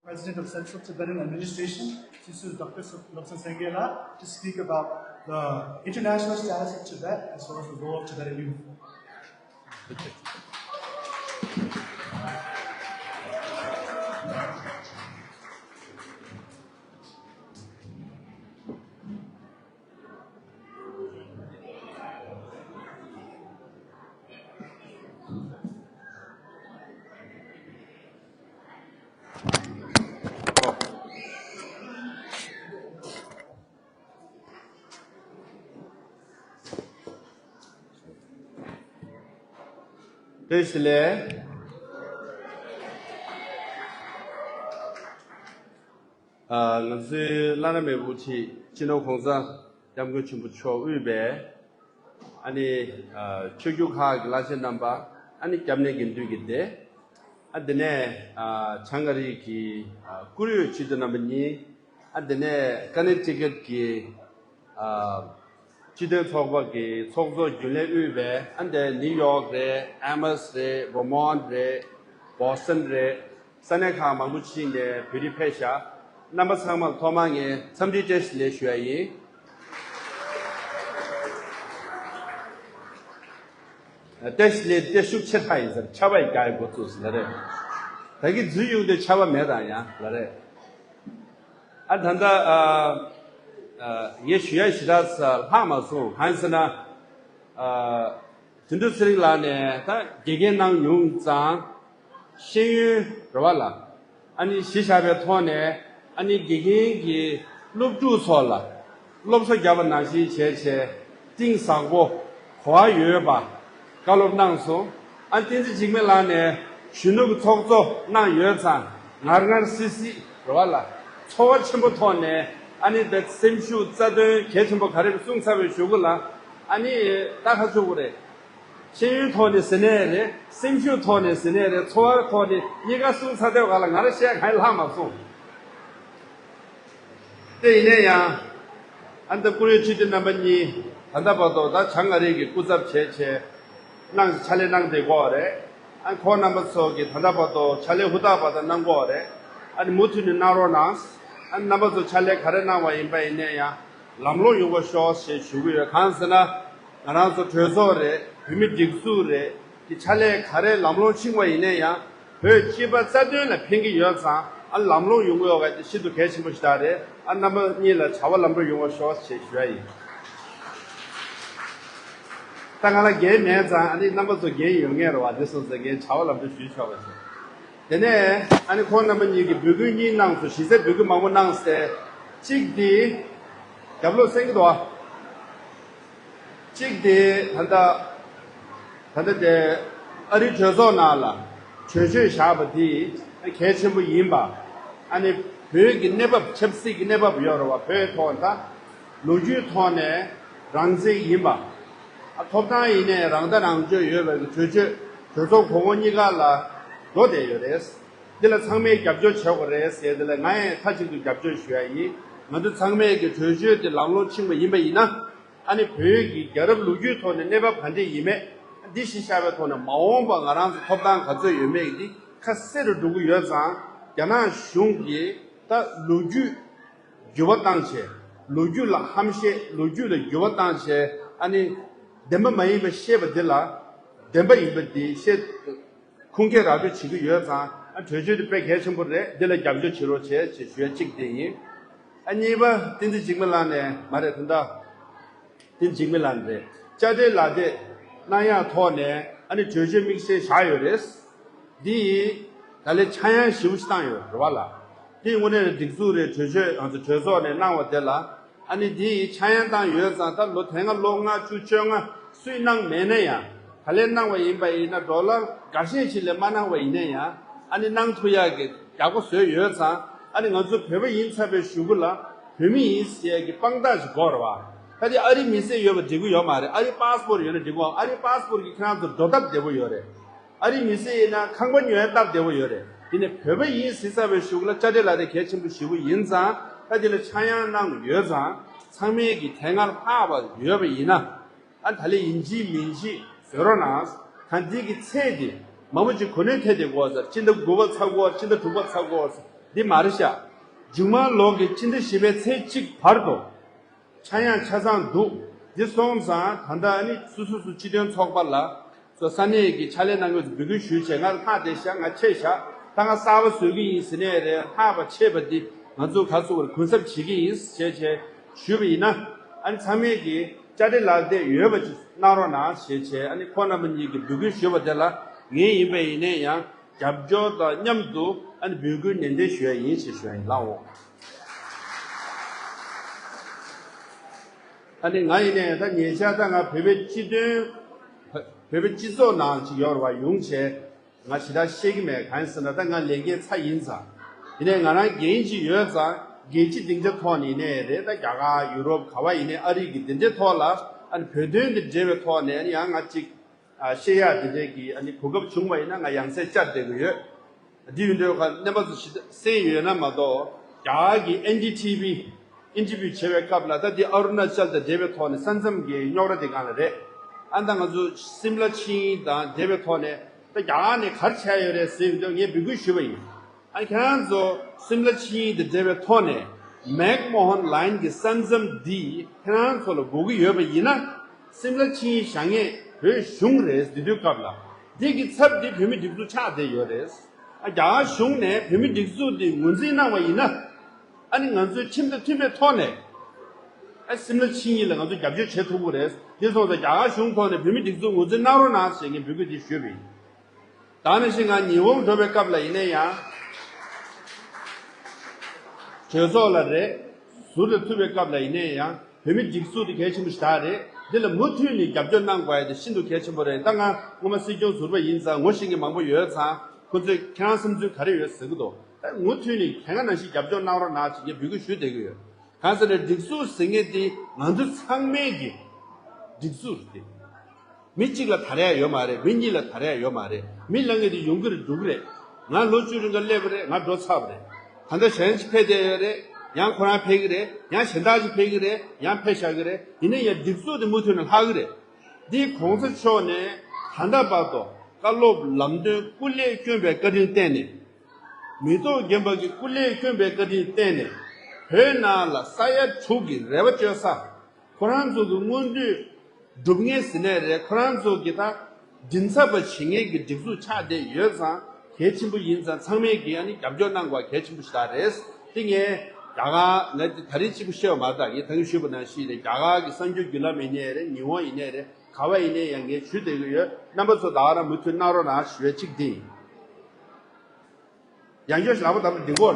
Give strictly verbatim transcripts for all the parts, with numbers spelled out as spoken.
President of Central Tibetan Administration, Sisu Doctor Lobsang Sangela, to speak about the international status of Tibet as well as the role of Tibetan youth. བཀྲ་ཤིས་བདེ་ལེགས། ཨ། ང་ཚོའི་བླ་ན་མེད་པའི་དབུ་ཁྲིད་སྤྱི་ནོར་གོང་ས་སྐྱབས་མགོན་ཆེན་པོ་མཆོག་དབུས་པའི་ཨ་ནི་ཨ་ཆོས་བརྒྱུད་ཁག་གི་བླ་ཆེན་རྣམ་པ། ཨ་ནི་སྐྱབས་གནས་དགེ་འདུན་གྱི་སྡེ། ཨ་དེ་ནས་ཨ་བྱང་ཨ་རི་གི་ཨ་བཀུར་འོས་སྤྱི་འཐུས་རྣམ་པ་གཉིས། ཨ་དེ་ནས་ཀ་ནེ་ཊི་ཀེཊ་གི་ཨ་སྤྱི་མཐུན་ཚོགས་པ་གི་ཚོགས་གཙོ་རྒྱུན་ལས་དབུས་པའི། ཨ་འདི་ནིའུ་ཡོག་རེད། ཨེ་མོ་སི་རེད། ཝར་མོན་ཊི་རེད། བྷོ་སི་ཊོན་རེད། ས་གནས་ཁག་མང་པོ་ཅིག་ནས་བོད་རིགས་ཕེབས་ཤག་རྣམ་པ་ཚང་མར་ཐོག་མར་ངས་འཚམས་འདྲི་བཀྲ་ཤིས་བདེ་ལེགས་ཞུ་ཡ་ཡིན། བཀྲ་ཤིས་བདེ་ལེགས་དེ་ཤུགས་ཆེ་དྲགས་ཡིན་ཟེར། ཆར་པ་ཡི་རྒྱག་ཡི་འགོ་བཙུགས་ཟེར་ལབ་རེད། ད་གིན་འཛུལ་ཡོང་དུས་ཆར་པ་མེད་དང་ཡང་ལབ་རེད། ཨ་ད་ལྟ་ཨ་ཨ་ངས་ཞུ་ཡ་ཞེ་དྲག་ལྷག་མ་སོང་། གང་ཡིན་ཟེར་ན། ཨ་དོན་གྲུབ་ཚེ་རིང་ལགས་ནས་ད་དགེ་རྒན་གནང་མྱོང་ཙང་། ཤེས་ཡོན་རེད་བ་ལ། ཨ་ནི་གཞི་བཞག་པའི་ཐོག་ནས། ཨ་ནི་དགེ་རྒན་གྱི་སློབ་ཕྲུག་ཚོ་ལ་སློབ་གསོ་བརྒྱབ་པ་ནང་བཞིན་བྱས་བྱས། གཏིང་ཟབ་པོ་གོ་བ་ཡོད་པ་བཀའ་སློབ་གནང་སོང་། ཨ་བསྟན་འཛིན་འཇིགས་མེད་ལགས་ནས་གཞོན་ནུ་གི་ཚོགས་གཙོ་གནང་ཡོད་ཙང་། ངར་ངར་སིད་སིད་རེད་བ་ལ། ཚོར་བ་ཆེན་པོ་ཐོག་ནས། ཨ་ནི་ད་སེམས་ཤུགས་རྩ་དོན་གལ་ཆེན་པོ་ག་རེ་གསུངས་ཚར་བའི་གཞུག་གུ་ལ། ཨ་ནི་ད་ཁ་ཆོག་གི་རེད། ཤེས་ཡོན་ཐོག་ནས་ཟེར་ནའི་རེད། སེམས་ཤུགས་ཐོག་ནས་ཟེར་ནའི་རེད། ཚོར་བ་ཐོག་ནས། གཉིས་ཀ་གསུངས་ཚར་དུས་ག་ལ་ང་རང་བཤད་གང་ཡང་ལྷག་མ་སོང་། དེ་ཡིན་ནའི་ཡང་། ཨ་ནི་ད་བཀུར་འོས་སྤྱི་འཐུས་རྣམ་པ་གཉིས་ད་ལྟ་བར་དུ་ད་བྱང་ཨ་རི་གི་སྐུ་ཚབ་བྱས་བྱས་གནང་། ཕྱག་ལས་གནང་བསྡད་ཀྱི་ཡོད་རེད། ཨ་ནི་ཁོང་རྣམ་པ་ཚོ་གིས་ད་ལྟ་བར་དུ་ཕྱག་ལས་ཧུར་ཐག་པ་དང་གནང་གི་ཡོད་རེད། ཨ་ནི་མུ་མཐུད་ནས་གནང་རོགས་གནང་། ཨ་ནི་རྣམ་པ་ཚོ་ཕྱག་ལས་ག་རེ་གནང་བ་ཡིན་པ་ཡིན་ནའི་ཡང་ལམ་ལྷོང་ཡོང་བ་ཤོག་ཞེས་ཞུ་གི་ཡོད། གང་ཟེར་ན། ང་རང་ཚོ་གྲོས་ཚོགས་རེད། བོད་མི་སྒྲིག་འཛུགས་རེད། ཀྱི་ཕྱག་ལས་ག་རེ་ལམ་ལྷོང་ཕྱིན་པ་ཡིན་ན་ཡང་། བོད་སྤྱི་པ་རྩ་དོན་ལ་ཕན་གྱི་ཡོད་ཙང་། ཨ་ལམ་ལྷོང་ཡོང་གི་ཡོད་པ་དེ་ཤིན་ཏུ་གལ་ཆེན་པོ་ཞིག་རེད། ཨ་རྣམ་པ་གཉིས་ལ་བྱ་བ་ལམ་འགྲོ་ཡོང་བ་ཤོག་ཞེས་ཞུ་ཡ་ཡིན། ད་ང་ལ་འགན་མེད་ཙང་། ཨ་ནི་རྣམ་པ་ཚོ་འགན་ཡོད་ངེས་རེད་བ། དེ་སོང་ཙང་ངས་བྱ་བ་ལམ་འགྲོ་ཞུས་ཆོག་པ་བྱས། དེ་ནས་ཨ་ནི་ཁོང་རྣམ་པ་གཉིས་ཀྱིས་འབོད་སྐུལ་གཉིས་གནང་སོང་། གཞི་རྩའི་འབོད་སྐུལ་མང་པོ་གནང་སྟེ། གཅིག་དེ་རྒྱབ་ལོགས་གསན་གྱི་འདུག་བ། གཅིག་དེ་ད་ལྟ། ད་ལྟ་དེ་ཨ་རིའི་གྲོས་ཚོགས་ནང་ལ་གྲོས་ཆོད་བཞག་པ་དེ་གལ་ཆེན་པོ་ཡིན་པ། ཨ་ནི་བོད་ཀྱི་གནས་བབ། ཆབ་སྲིད་ཀྱི་གནས་བབ་ཡོད་རེད་བ། བོད་ཐོག་ད་ལོ་རྒྱུས་ཐོག་ནས་རང་བཙན་ཡིན་པ། ཨ་ཐོབ་ཐང་ཡིན་ནའི་རང་ཐག་རང་གཅོད་ཡོད་པའི་གྲོས་ཆོད་གྲོས་ཚོགས་གོང་འོག་གཉིས་ཀ་ལ་འགྲོ་བསྡད་ཡོད་རེད། འདི་ལ་ཚང་མས་རྒྱབ་སྐྱོར་བྱེད་དགོས་རེད་ཟེར། འདི་ལ་ང་ཡང་མཐའ་གཅིག་ཏུ་རྒྱབ་སྐྱོར་ཞུ་ཡ་ཡིན། ང་ཚོ་ཚང་མས་ཀྱི་གྲོས་ཆོད་དེ་ལམ་ལྷོང་ཕྱིན་པ་ཡིན་པ་ཡིན་ན། ཨ་ནི་བོད་ཀྱི་རྒྱལ་རབས་ལོ་རྒྱུས་ཐོག་ནས་གནས་བབ་ག་འདྲ་ཡིན་མེད། འདི་གཞི་བཞག་པའི་ཐོག་ནས་མ་འོངས་པ་ང་རང་ཚོ་ཐོབ་ཐང་ག་ཚོད་ཡོད་མེད་འདི་ཁ་གསལ་རུ་འགྲོ་གི་ཡོད་ཙང་། རྒྱ་ནག་གཞུང་གིས་ད་ལོ་རྒྱུས་འགྱུར་བ་བཏང་བྱས། ལོ་རྒྱུས་ལ་ཧམ་བཤད། ལོ་རྒྱུས་ལ་འགྱུར་བ་བཏང་བྱས། ཨ་ནི་བདེན་པ་མ་ཡིན་པ་བཤད་པ་འདི་ལ་བདེན་པ་ཡིན་པ་འདི་བཤད། ཁུངས་སྐྱེལ་ར་སྤྲོད་བྱེད་ཀྱི་ཡོད་ཙང་། ཨ་གྲོས་ཆོད་འདི་དཔེ་གལ་ཆེན་པོ་རེད། འདི་ལ་རྒྱབ་སྐྱོར་བྱེད་རོགས་བྱེད་ཅེས་ཞུ་ཡ་གཅིག་དེ་ཡིན། ཨ་གཉིས་པ་བསྟན་འཛིན་འཇིགས་མེད་ལགས་ནས་མ་རེད། ད་ལྟ་བསྟན་འཛིན་འཇིགས་མེད་ལགས་རེད། དཔྱ་ཁྲལ་ལག་དེབ་གནང་ཡག་ཐོག་ནས་ཨ་ནི་གྲོས་ཆོད་དམིགས་བསལ་བཞག་ཡོད་རེད། འདི་ཡིས་ད་ལན་ཆག་ཡང་ཞེ་པོ་ཞིག་བཏང་ཡོད་རེད་བ་ལ། འདི་དངོས་གནས་སྒྲིག་འཛུགས་རེད། གྲོས་ཆོད། ང་ཚོ་གྲོས་ཚོགས་ནས་གནང་བ་དེ་ལ། ཨ་ནི་འདི་ཡིས་ཆག་ཡང་བཏང་ཡོད་ཙང་། ད་ལོ་དེ་སྔ་ལོ་ལྔ་བཅུ་བཅོ་ལྔ་སུས་གནང་མེད་ན་ཡང་། ད་ལན་གནང་བ་ཡིན་པ་ཡིན་ན། ཌོ་ལར་འགའ་ཤས་ཤིག་ལས་མ་གནང་བ་ཡིན་ན་ཡང་། ཨ་ནི་གནང་ཐུབ་ཡག་གི་ཡག་པོ་བཟོས་ཡོད་ཙང་། ཨ་ནི་ང་ཚོ་བོད་པ་ཡིན་ཚར་བའི་གཞུག་གུ་ལ་བོད་མི་ཡིན་ཟེར་ཡག་གི་དཔང་རྟགས་ཤིག་དགོས་རེད་བ། ད་དེ་ཨ་རི་མི་སེར་ཡོད་པ་འགྲིག་གི་ཡོད་མ་རེད། ཨ་རི་པཱ་སི་པོར་ཡོད་ན་འགྲིག་གི་ཡོད། ཨ་རི་པཱ་སི་པོར་གྱིས་ཁྱེད་རང་ཚོར་འགྲོ་སྟབས་བདེ་པོ་ཡོད་རེད། ཨ་རིའི་མི་སེར་ཡིན་ན་ཁང་པ་ཉོ་ཡ་སྟབས་བདེ་པོ་ཡོད་རེད། དེ་ནས་བོད་པ་ཡིན་ཟེར་ཚར་བའི་གཞུག་ལ་དཔྱ་ཁྲལ་ལག་དེབ་གལ་ཆེན་པོ་ཞེ་པོ་ཡིན་ཙང་། ད་དེ་ལ་ཆག་ཡང་གནང་ཡོད་ཙང་། ཚང་མས་ཀྱིས་དེ་སྔར་ལྷག་པ་ཡོད་པ་ཡིན་ན། ཨ་ད་ལན་ཡིན་གཅིག་མིན་གཅིག་བཟོ་རོགས་གནང་། ད་འདི་གི་ཚད་དེ་མང་པོ་ཅིག་གོ་གནས་ཐེབས་བསྡད་ཀྱི་ཡོད་ས་རེད། སྤྱི་ཟླ་དགུ་པ་ཚར་གྱི་ཡོད་རེད། སྤྱི་ཟླ་དྲུག་པ་ཚར་གྱི་ཡོད་རེད། འདི་མ་རེད་ཤག་མཇུག་མ་ལོ་གི་ཕྱི་ཟླ་བཞི་པའི་ཚེས་གཅིག་བར་དུ་ཆག་ཡང་ཆ་ཚང་འདུག་འདི་སོང་ཙང་ད་ལྟ་ཨ་ནི་སོ་སོ་སོ་སྤྱི་མཐུན་ཚོགས་པ་ལ་སོ་ས་གནས་ཀྱི་ཕྱག་ལས་གནང་མཁན་ཚོ་འབོད་སྐུལ་ཞུས་བྱས། ང་ལྷག་བསྡད་ཤག་ང་ཆད་ཤག་ད་ང་གསར་པ་བཟོ་གི་ཡིན་ཟེར་ནས་རེད། ལྷག་པ་ཆད་པ་འདི་ང་ཚོ་ག་ཚོད་བར་གུན་གསབ་བྱེད་ཀྱི་ཡིན་ཞེས་བྱས་ཞུས་པ་ཡིན་ན། ཨ་ནི་ཚང་མས་ཀྱི་བཅར་འདྲི་ལག་དེབ་ཡོད་པ་ཅིག་གནང་རོགས་གནང་ཞེས་བྱས། ཨ་ནི་ཁོང་རྣམ་པ་གཉིས་ཀྱིས་འབོད་སྐུལ་ཞུས་པ་དེ་ལ་ངས་ཡིན་པ་ཡིན་ནའི་ཡང་རྒྱབ་སྐྱོར་དང་མཉམ་དུ་ཨ་ནི་འབོད་སྐུལ་ནན་ཏན་ཞུ་ཡ་ཡིན་ཞེས་ཞུ་ཡ་ཡིན་ལགས་འོ། ཨ་ནི་ང་ཡིན་ནའི་ད་ཉེ་ཆར་ད་ང་བོད་པའི་སྤྱི་མཐུན་བོད་པའི་སྤྱི་ཚོགས་ནང་ཅིག་ཡོད་རེད་བ། ཡོང་བྱས་ང་ཞེ་དྲག་ཤེས་ཀྱི་མེད། གང་ཡིན་ཟེར་ན་ད་ང་ལས་འགན་ཚ་ཡིན་ཙང་། ཡིན་ནའི་ང་རང་འགན་ཅིག་ཡོད་ཙང་། རྒྱལ་སྤྱི་སྡིངས་ཆ་ཐོག་ནས་ཡིན་ནའི་རེད། ད་རྒྱ་གར་ཡུ་རོབ་ག་བ་ཡིན་ནའི་ཨ་རི་གི་འདི་འདྲའི་ཐོག་ལ་ཨ་ནི་བོད་དོན་དང་འབྲེལ་བའི་ཐོག་ནས་ཨ་ནི་ཡང་ང་ཅིག་ཨ་བཤད་ཡག་འདི་འདྲའི་གི་ཨ་ནི་གོ་སྐབས་བྱུང་བ་ཡིན་ན་ང་ཡང་སེ་བཅར་བསྡད་ཀྱི་ཡོད། འདི་ཡིན་དུས་ཁ་རྣམ་པ་ཚོ་ཞེ་དྲག་གསན་ཡོད་ན་མ་གཏོགས། རྒྱ་གར་གི་ཨེན་ཌི་ཊི་ཝི་ཨིན་ཊར་བིའུ་བྱེད་པའི་སྐབས་ལ་ད་འདི་ཨ་རུ་ན་ཅལ་དང་འབྲེལ་བའི་ཐོག་ནས་ས་མཚམས་ཀྱི་རྙོག་དྲ་དེ་སྒང་ལ་རེད། ཨ་ད་ང་ཚོ་སིམ་ལ་ཆིངས་ཡིག་དང་འབྲེལ་བའི་ཐོག་ནས་ད་རྒྱ་གར་ནས་ག་རེ་བྱས་ཡོད་རེད་ཟེར་ཡོང་དུས་ངས་འབོད་སྐུལ་ཞུས་པ་ཡིན། ཨ་ཁྱེད་རང་ཚོ་སིམ་ལ་ཆིངས་ཡིག་དང་འབྲེལ་བའི་ཐོག་ནས་མེག་མོ་ཧན་ལའིན་གྱི་ས་མཚམས་འདི་ཁྱེད་རང་ཚོ་ལ་དགོས་ཀྱི་ཡོད་པ་ཡིན་ན། སིམ་ལ་ཆིངས་ཡིག་བཞག་མཁན་བོད་གཞུང་རེད། དེ་དུས་སྐབས་ལ་འདི་གི་ཚབ་འདི་བོད་མི་སྒྲིག་འཛུགས་ཆགས་བསྡད་ཡོད་རེད། ཨ་རྒྱ་གར་གཞུང་ནས་བོད་མི་སྒྲིག་འཛུགས་འདི་ངོས་འཛིན་གནང་བ་ཡིན་ན། ཨ་ནི་ང་ཚོའི་ཁྲིམས་དང་མཐུན་པའི་ཐོག་ནས་ཨ་སིམ་ལ་ཆིངས་ཡིག་ལ་ང་ཚོ་རྒྱབ་སྐྱོར་བྱེད་ཐུབ་ཀྱི་རེད། དེ་སོང་ཙང་རྒྱ་གར་གཞུང་ཐོག་ནས་བོད་མི་སྒྲིག་འཛུགས་ངོས་འཛིན་གནང་རོགས་གནང་ཞེས་ངས་འབོད་སྐུལ་འདི་ཞུས་པ་ཡིན། ད་ནང་བཞིན་ང་ཉི་ཧོང་འགྲོ་བའི་སྐབས་ལ་ཡིན་ནའི་ཡང་། གྲོས་ཚོགས་ལ་རེད། ཟུར་དུ་ཐུག་པའི་སྐབས་ལ་ཡིན་ནའི་ཡང་བོད་མི་སྒྲིག་འཛུགས་དེ་གལ་ཆེན་པོ་ཞེ་དྲག་རེད། འདི་ལ་མུ་མཐུད་ནས་རྒྱབ་སྐྱོར་གནང་དགོས་ཡ་དེ་ཤིན་ཏུ་གལ་ཆེན་པོ་རེད། ད་ང་སྔོན་མ་སྲིད་སྐྱོང་ཟུར་པ་ཡིན་ཙང་ངོ་ཤེས་མཁན་མང་པོ་ཡོད་ཙང་ཁོང་ཚོས་ཁྱེད་རང་བསམ་ཚུལ་ག་རེ་ཡོད་ཟེར་གི་འདུག་ད་མུ་མཐུད་ནས་དེ་སྔ་ནང་བཞིན་རྒྱབ་སྐྱོར་གནང་རོགས་གནང་ཞེས་ངས་འབོད་སྐུལ་ཞུ་བསྡད་ཀྱི་ཡོད། གང་ཟེར་ན་སྒྲིག་འཛུགས་ཟེར་མཁན་དེ་ང་ཚོ་ཚང་མའི་གི་སྒྲིག་འཛུགས་རེད། མི་གཅིག་ལ་དར་ཡ་ཡོད་མ་རེད། མི་གཉིས་ལ་དར་ཡ་ཡོད་མ་རེད། མི་ལ་ངེས་དེ་ཡོང་གི་རེད། འགྲོ་གི་རེད། ང་ལོ་བཅུ་རིང་ག་སླེབས་པ་རེད། ང་འགྲོ་ཚར་བ་རེད། ད་ལྟ་གཞན་ཞིག་ཕེབས་བསྡད་ཡོད་རེད། ཡང་ཁོ་རང་ཕེབས་ཀྱི་རེད། ཡང་གཞན་དག་ཅིག་ཕེབས་ཀྱི་རེད། ཡང་ཕེབས་བཞག་གི་རེད། ཡིན་ན་ཡང་སྒྲིག་འཛུགས་དེ་མུ་མཐུད་ནས་ལྷག་གི་རེད། འདི་གོང་ས་མཆོག་ནས་ད་ལྟ་བར་དུ་བཀའ་སློབ་ལམ་སྟོན་སྐུ་ལས་བསྐྱོན་པའི་བཀའ་དྲིན་བརྟེན་ནས། མི་ཐོག་རྒན་པ་གི་སྐུ་ལས་བསྐྱོན་པའི་བཀའ་དྲིན་བརྟེན་ནས། བོད་ནང་ལ་ས་ཡ་དྲུག་གི་རེ་བ་བཅོལ་ས། ཁོ་རང་ཚོ་གི་མངོན་འདོད་སྒྲུབ་མཁན་ཟེར་ནའི་རེད། ཁོ་རང་ཚོ་གི་ད་མགྲིན་ཚབ་པ་བྱེད་མཁན་གྱི་སྒྲིག་འཛུགས་ཆགས་བསྡད་ཡོད་ཙང་གལ་ཆེན་པོ་ཡིན་ཙང་། ཚང་མས་ཀྱིས་ཨ་ནི་རྒྱབ་སྐྱོར་གནང་དགོས་གལ་ཆེན་པོ་ཞིག་ད་རེད། དེ་ངས་རྒྱ་གར་ང་དེ་ད་རིང་གཅིག་པུ་བཤད་པ་མ་རེད། ད་ངས་ད་གིན་ཞུས་པ་ནང་བཞིན་རེད། རྒྱ་གར་གྱི་གསར་འགྱུར་བརྒྱུད་ལམ་ཡིན་ནའི་རེད། ཉི་ཧོང་ཡིན་ནའི་རེད། ག་བ་ཡིན་ནའི་ཡང་ངས་ཞུ་བསྡད་ཀྱི་ཡོད། རྣམ་པ་ཚོ་ད་ག་རང་མུ་མཐུད་གནང་རོགས་གནང་ཞུ་བའི་གཅིག་དེ་ཡིན། ཡང་བསྐྱར་ལག་པ་བརྡབ་ན་འགྲིག་གོ།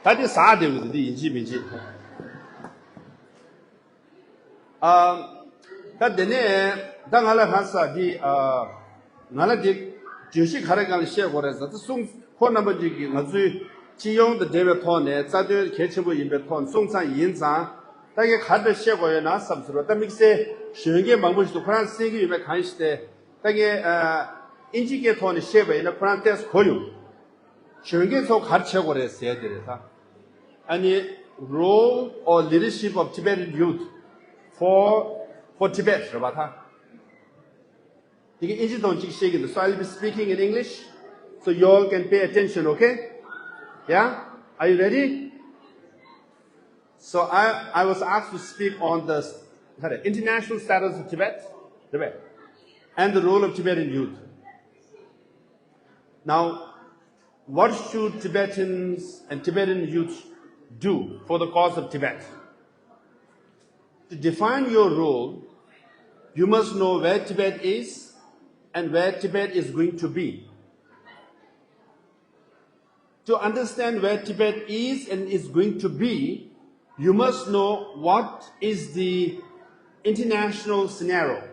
ད་འདི་ཟ་བདེ་བོ་འདི་ཡིན་གཅིག་མིན་གཅིག་ཨ། ད་དེ་ནས་ད་ང་ལ་ཧ་ས་འདི་ཨ། ང་ལ་འདི་བརྗོད་གཞི་ག་རེ་སྒང་ལ་བཤད་དགོས་རེད་ཟེར་ད་གསུང་། ཁོ་རྣམ་པ་གཅིག་གིས་ང་ཚོའི་སྤྱི་ཡོངས་དང་འབྲེལ་བའི་ཐོག་ནས་རྩ་དོན་གལ་ཆེན་པོ་ཡིན་པའི་ཐོག་ནས་གསུངས་ཚར་ཡིན་ཙང་། ད་ངས་ག་རེ་བཤད་དགོས་ཡོད་ན་བསམ་ཟེར་བ། ད་དམིགས་བསལ་གཞོན་སྐྱེས་མང་པོ་ཞིག་ཏུ་ཁོ་རང་གསན་གྱི་ཡོད་པའི་གང་ཞིག་སྟེ། ད་ངས་ཨ། ཨིན་ཇི་སྐད་ཐོག་ནས་བཤད་པ་ཡིན་ན་ཁོ་རང་ཏོག་ཙམ་གོ་ཡོང་། གཞོན་སྐྱེས་ཚོ་ག་རེ་བྱེད་དགོས་རེད་ཟེར་དེ་རེད་ད། ཨ་ནི། Role or leadership of Tibetan youth for for Tibet རེད་པ་ད། དེ་གི་ཨིན་ཇི་ཐོག་ཅིག་བཤད་ཀྱི་འདུག So I'll be speaking in English, so you all can pay attention, okay? Yeah? Are you ready? So I, I was asked to speak on the, sorry, international status of Tibet, Tibet, and the role of Tibetan youth. Now, what should Tibetans and Tibetan youth do for the cause of Tibet? To define your role, you must know where Tibet is and where Tibet is going to be. To understand where Tibet is and is going to be, you must know what is the international scenario,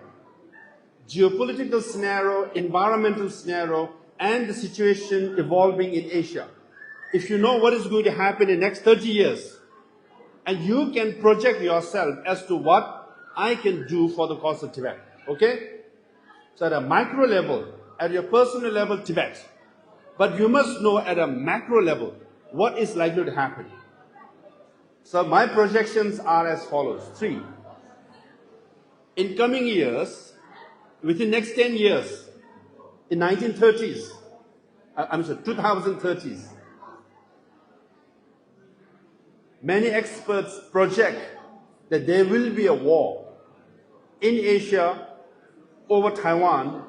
geopolitical scenario, environmental scenario, and the situation evolving in Asia. If you know what is going to happen in the next thirty years, and you can project yourself as to what I can do for the cause of Tibet. Okay? So at a micro level, at your personal level, Tibet. But you must know at a macro level what is likely to happen. So my projections are as follows. Three. In coming years, within next ten years, In nineteen thirties, uh, I'm sorry, two thousand thirties, many experts project that there will be a war in Asia over Taiwan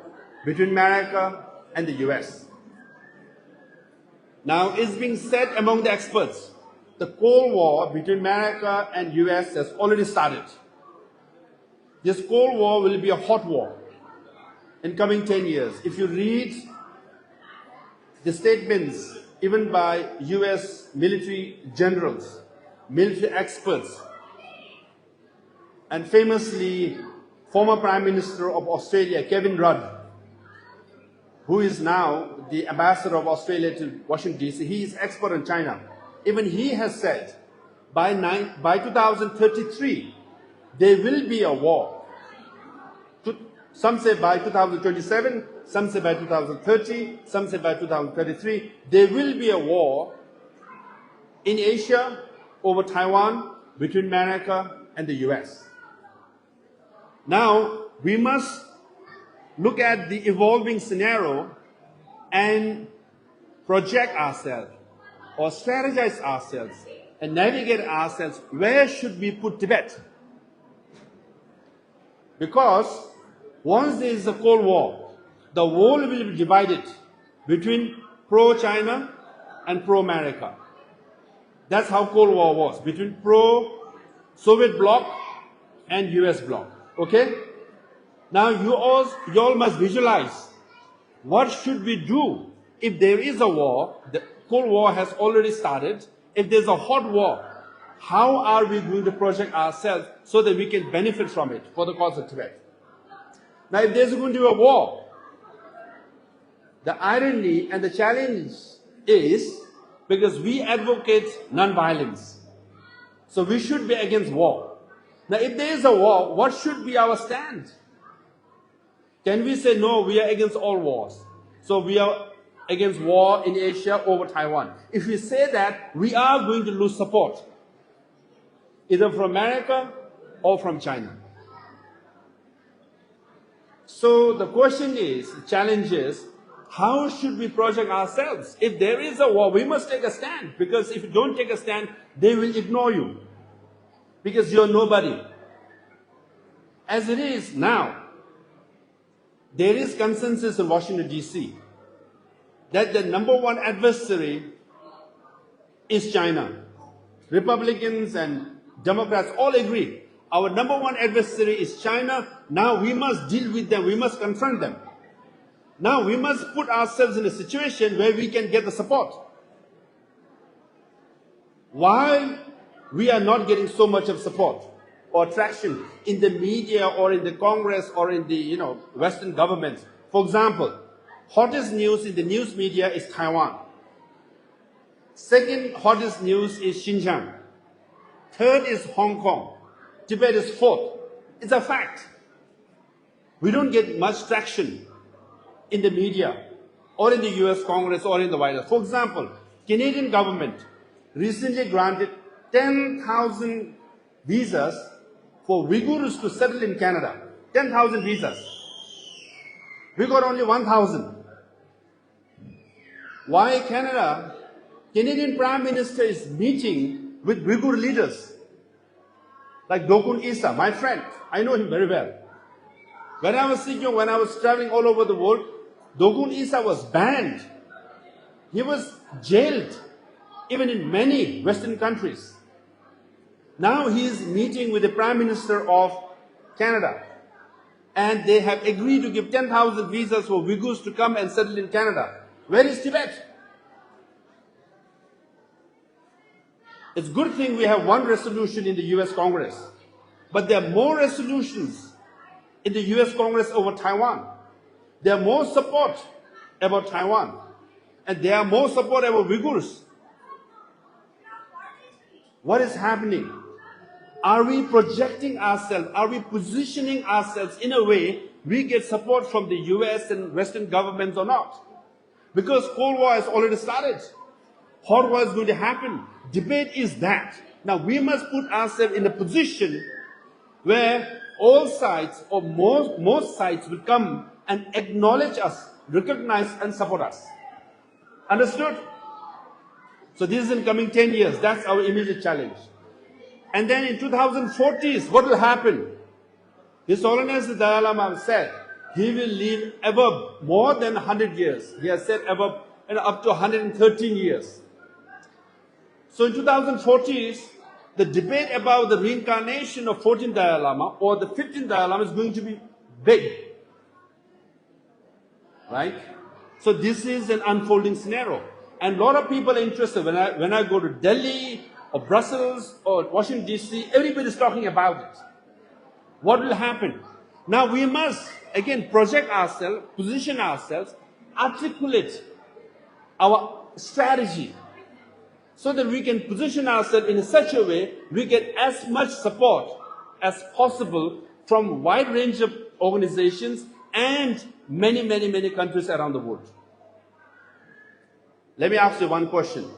between America and the U S. Now, it's being said among the experts, the Cold War between America and U S has already started. This Cold War will be a hot war in coming ten years. If you read the statements even by U S military generals, military experts, and famously former Prime Minister of Australia, Kevin Rudd, who is now the ambassador of Australia to Washington, D C, he is expert in China. Even he has said by, nine, by two thousand thirty-three, there will be a war. Two- Some say by two thousand twenty-seven, some say by two thousand thirty, some say by two thousand thirty-three, there will be a war in Asia over Taiwan between America and the U S. Now, we must look at the evolving scenario and project ourselves or strategize ourselves and navigate ourselves. Where should we put Tibet? Because once there is a Cold War, the world will be divided between pro-China and pro-America. That's how Cold War was, between pro-Soviet bloc and U S bloc. Okay? Now you all, you all must visualize what should we do if there is a war. The Cold War has already started. If there's a hot war, how are we going to project ourselves so that we can benefit from it for the cause of Tibet? Now, if there's going to be a war, the irony and the challenge is because we advocate non-violence. So we should be against war. Now, if there is a war, what should be our stand? Can we say, "No, we are against all wars. So we are against war in Asia over Taiwan"? If we say that, we are going to lose support, either from America or from China. So the question is, the challenge is, how should we project ourselves? If there is a war, we must take a stand, because if you don't take a stand, they will ignore you, because you're nobody. As it is now, there is consensus in Washington, D C, that the number one adversary is China. Republicans and Democrats all agree our number one adversary is China. Now we must deal with them. We must confront them. Now we must put ourselves in a situation where we can get the support. Why we are not getting so much of support or traction in the media or in the Congress or in the, you know, Western governments? For example, hottest news in the news media is Taiwan. Second hottest news is Xinjiang. Third is Hong Kong. Tibet is fourth. It's a fact. We don't get much traction in the media or in the U S Congress or in the White House. For example, Canadian government recently granted ten thousand visas for Uyghurs to settle in Canada. Ten thousand visas. We got only one thousand. Why Canada? Canadian Prime Minister is meeting with Uyghur leaders like Dokun Isa, my friend. I know him very well. When I was seeking, when I was traveling all over the world, Dokun Isa was banned. He was jailed, even in many Western countries. Now he is meeting with the Prime Minister of Canada. And they have agreed to give ten thousand visas for Uyghurs to come and settle in Canada. Where is Tibet? It's a good thing we have one resolution in the U S Congress. But there are more resolutions in the U S Congress over Taiwan. There are more support about Taiwan. And there are more support about Uyghurs. What is happening? Are we projecting ourselves? Are we positioning ourselves in a way we get support from the U S and Western governments or not? Because Cold War has already started. Hot War is going to happen. Debate is that. Now we must put ourselves in a position where all sides or most, most sides will come and acknowledge us recognize and support us. Understood? So this is in coming ten years. That's our immediate challenge. And then in two thousand forties, what will happen? His Holiness the Dalai Lama said he will live above more than one hundred years. He has said above and up to one hundred thirteen years. So in two thousand forties, the debate about the reincarnation of fourteenth Dalai Lama or the fifteenth Dalai Lama is going to be big. Right? So this is an unfolding scenario. And a lot of people are interested. When I, when I go to Delhi or Brussels or Washington, D C, everybody's talking about it. What will happen? Now we must, again, project ourselves, position ourselves, articulate our strategy so that we can position ourselves in such a way we get as much support as possible from wide range of organizations and many, many, many countries around the world. Let me ask you one question.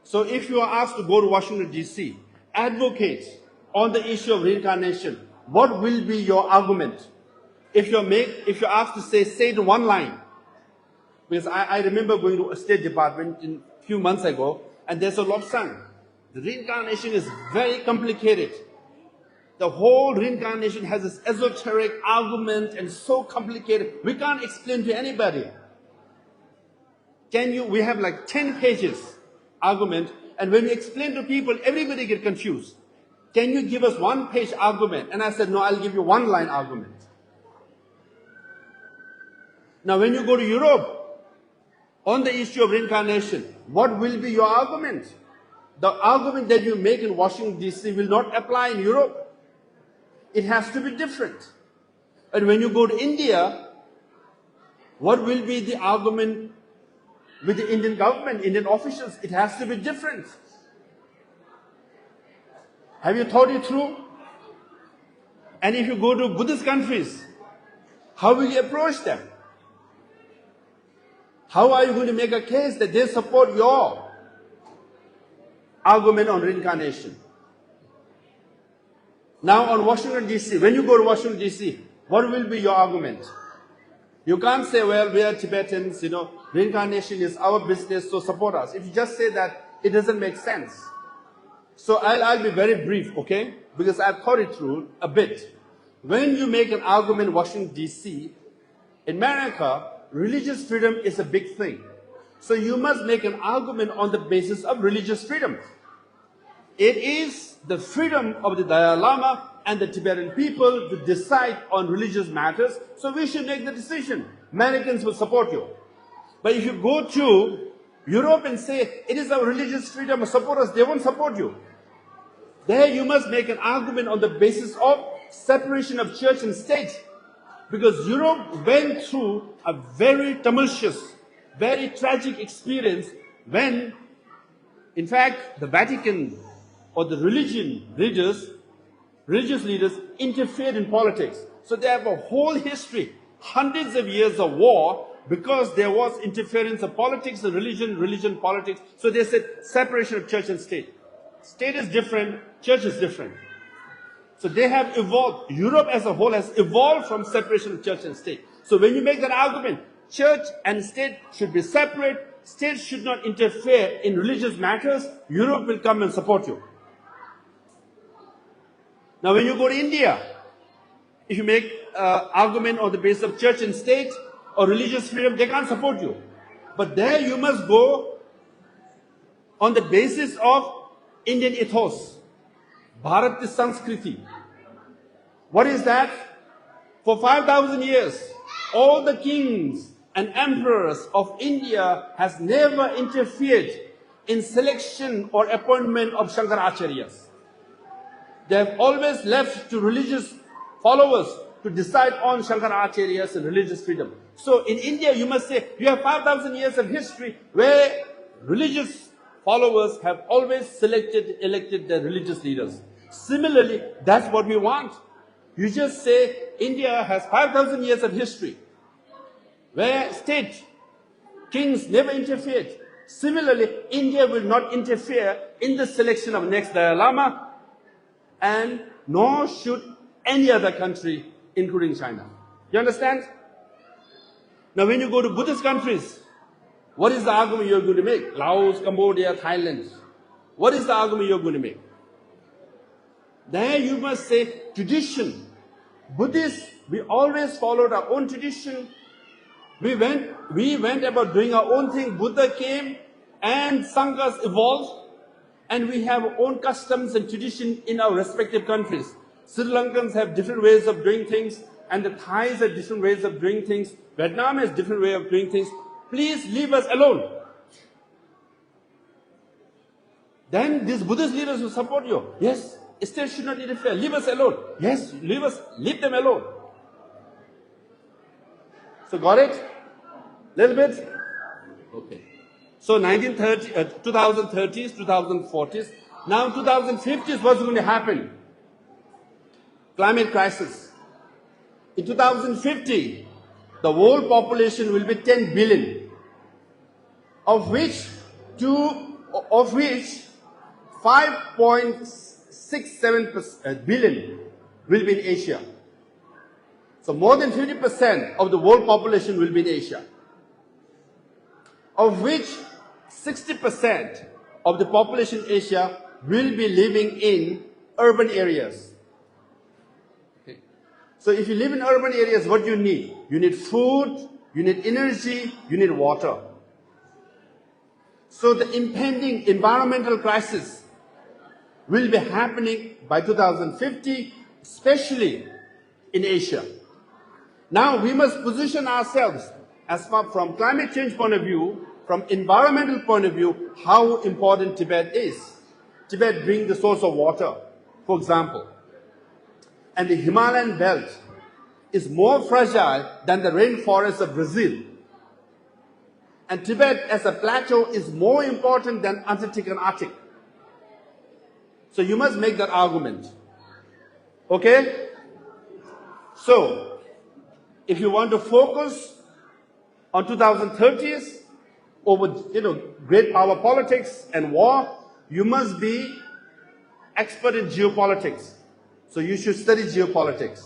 So if you are asked to go to Washington, D C, advocate on the issue of reincarnation, what will be your argument? If you're, make, if you're asked to say, say it in one line, because I, I remember going to a State Department a few months ago, and there's a Lobsang. The reincarnation is very complicated. The whole reincarnation has this esoteric argument and so complicated. We can't explain to anybody. Can you, we have like ten pages argument, and when we explain to people, everybody get confused. Can you give us one page argument? And I said, no, I'll give you one line argument. Now, when you go to Europe, on the issue of reincarnation, what will be your argument? The argument that you make in Washington, D C will not apply in Europe. It has to be different. And when you go to India, what will be the argument with the Indian government, Indian officials? It has to be different. Have you thought it through? And if you go to Buddhist countries, how will you approach them? How are you going to make a case that they support your argument on reincarnation? Now on Washington, D C, when you go to Washington, D C, what will be your argument? You can't say, well, we are Tibetans, you know, reincarnation is our business, so support us. If you just say that, it doesn't make sense. So I'll, I'll be very brief, okay? Because I've thought it through a bit. When you make an argument in Washington, D C, in America, religious freedom is a big thing. So you must make an argument on the basis of religious freedom. It is the freedom of the Dalai Lama and the Tibetan people to decide on religious matters, so we should make the decision. Americans will support you. But if you go to Europe and say, it is our religious freedom, support us, they won't support you. There you must make an argument on the basis of separation of church and state. Because Europe went through a very tumultuous, very tragic experience when, in fact, the Vatican or the religion leaders, religious leaders interfered in politics. So they have a whole history, hundreds of years of war because there was interference of politics and religion, religion, politics. So they said separation of church and state. State is different, church is different. So they have evolved. Europe as a whole has evolved from separation of church and state. So when you make that argument, church and state should be separate, state should not interfere in religious matters, Europe will come and support you. Now, when you go to India, if you make uh, argument on the basis of church and state or religious freedom, they can't support you. But there you must go on the basis of Indian ethos, Bharat Sanskriti. What is that? For five thousand years, all the kings and emperors of India has never interfered in selection or appointment of Shankaracharyas. They have always left to religious followers to decide on Shankaracharyas and religious freedom. So in India, you must say you have five thousand years of history where religious followers have always selected, elected their religious leaders. Similarly, that's what we want. You just say India has five thousand years of history where state kings never interfered. Similarly, India will not interfere in the selection of next Dalai Lama, and nor should any other country, including China. You understand? Now, when you go to Buddhist countries, what is the argument you're going to make? Laos, Cambodia, Thailand. What is the argument you're going to make? There you must say tradition. Buddhists, we always followed our own tradition. We went, we went about doing our own thing. Buddha came and Sanghas evolved. And we have our own customs and tradition in our respective countries. Sri Lankans have different ways of doing things, and the Thais have different ways of doing things. Vietnam has different way of doing things. Please leave us alone. Then these Buddhist leaders will support you. Yes, state should not interfere. Leave us alone. Yes, leave us, leave them alone. So got it? Little bit? Okay. So nineteen thirty, uh, twenty thirties, twenty forties. Now twenty fifties, what's going to happen? Climate crisis. In twenty fifty, the world population will be ten billion, of which two, of which five point six seven billion will be in Asia. So more than fifty percent of the world population will be in Asia, of which sixty percent of the population in Asia will be living in urban areas. Okay. So if you live in urban areas, what you need? You need food, you need energy, you need water. So the impending environmental crisis will be happening by twenty fifty, especially in Asia. Now we must position ourselves as far from climate change point of view, from environmental point of view, how important Tibet is. Tibet being the source of water, for example. And the Himalayan belt is more fragile than the rainforest of Brazil. And Tibet as a plateau is more important than Antarctic and Arctic. So you must make that argument. Okay? So, if you want to focus on twenty thirties over, you know, great power politics and war, you must be expert in geopolitics. So you should study geopolitics.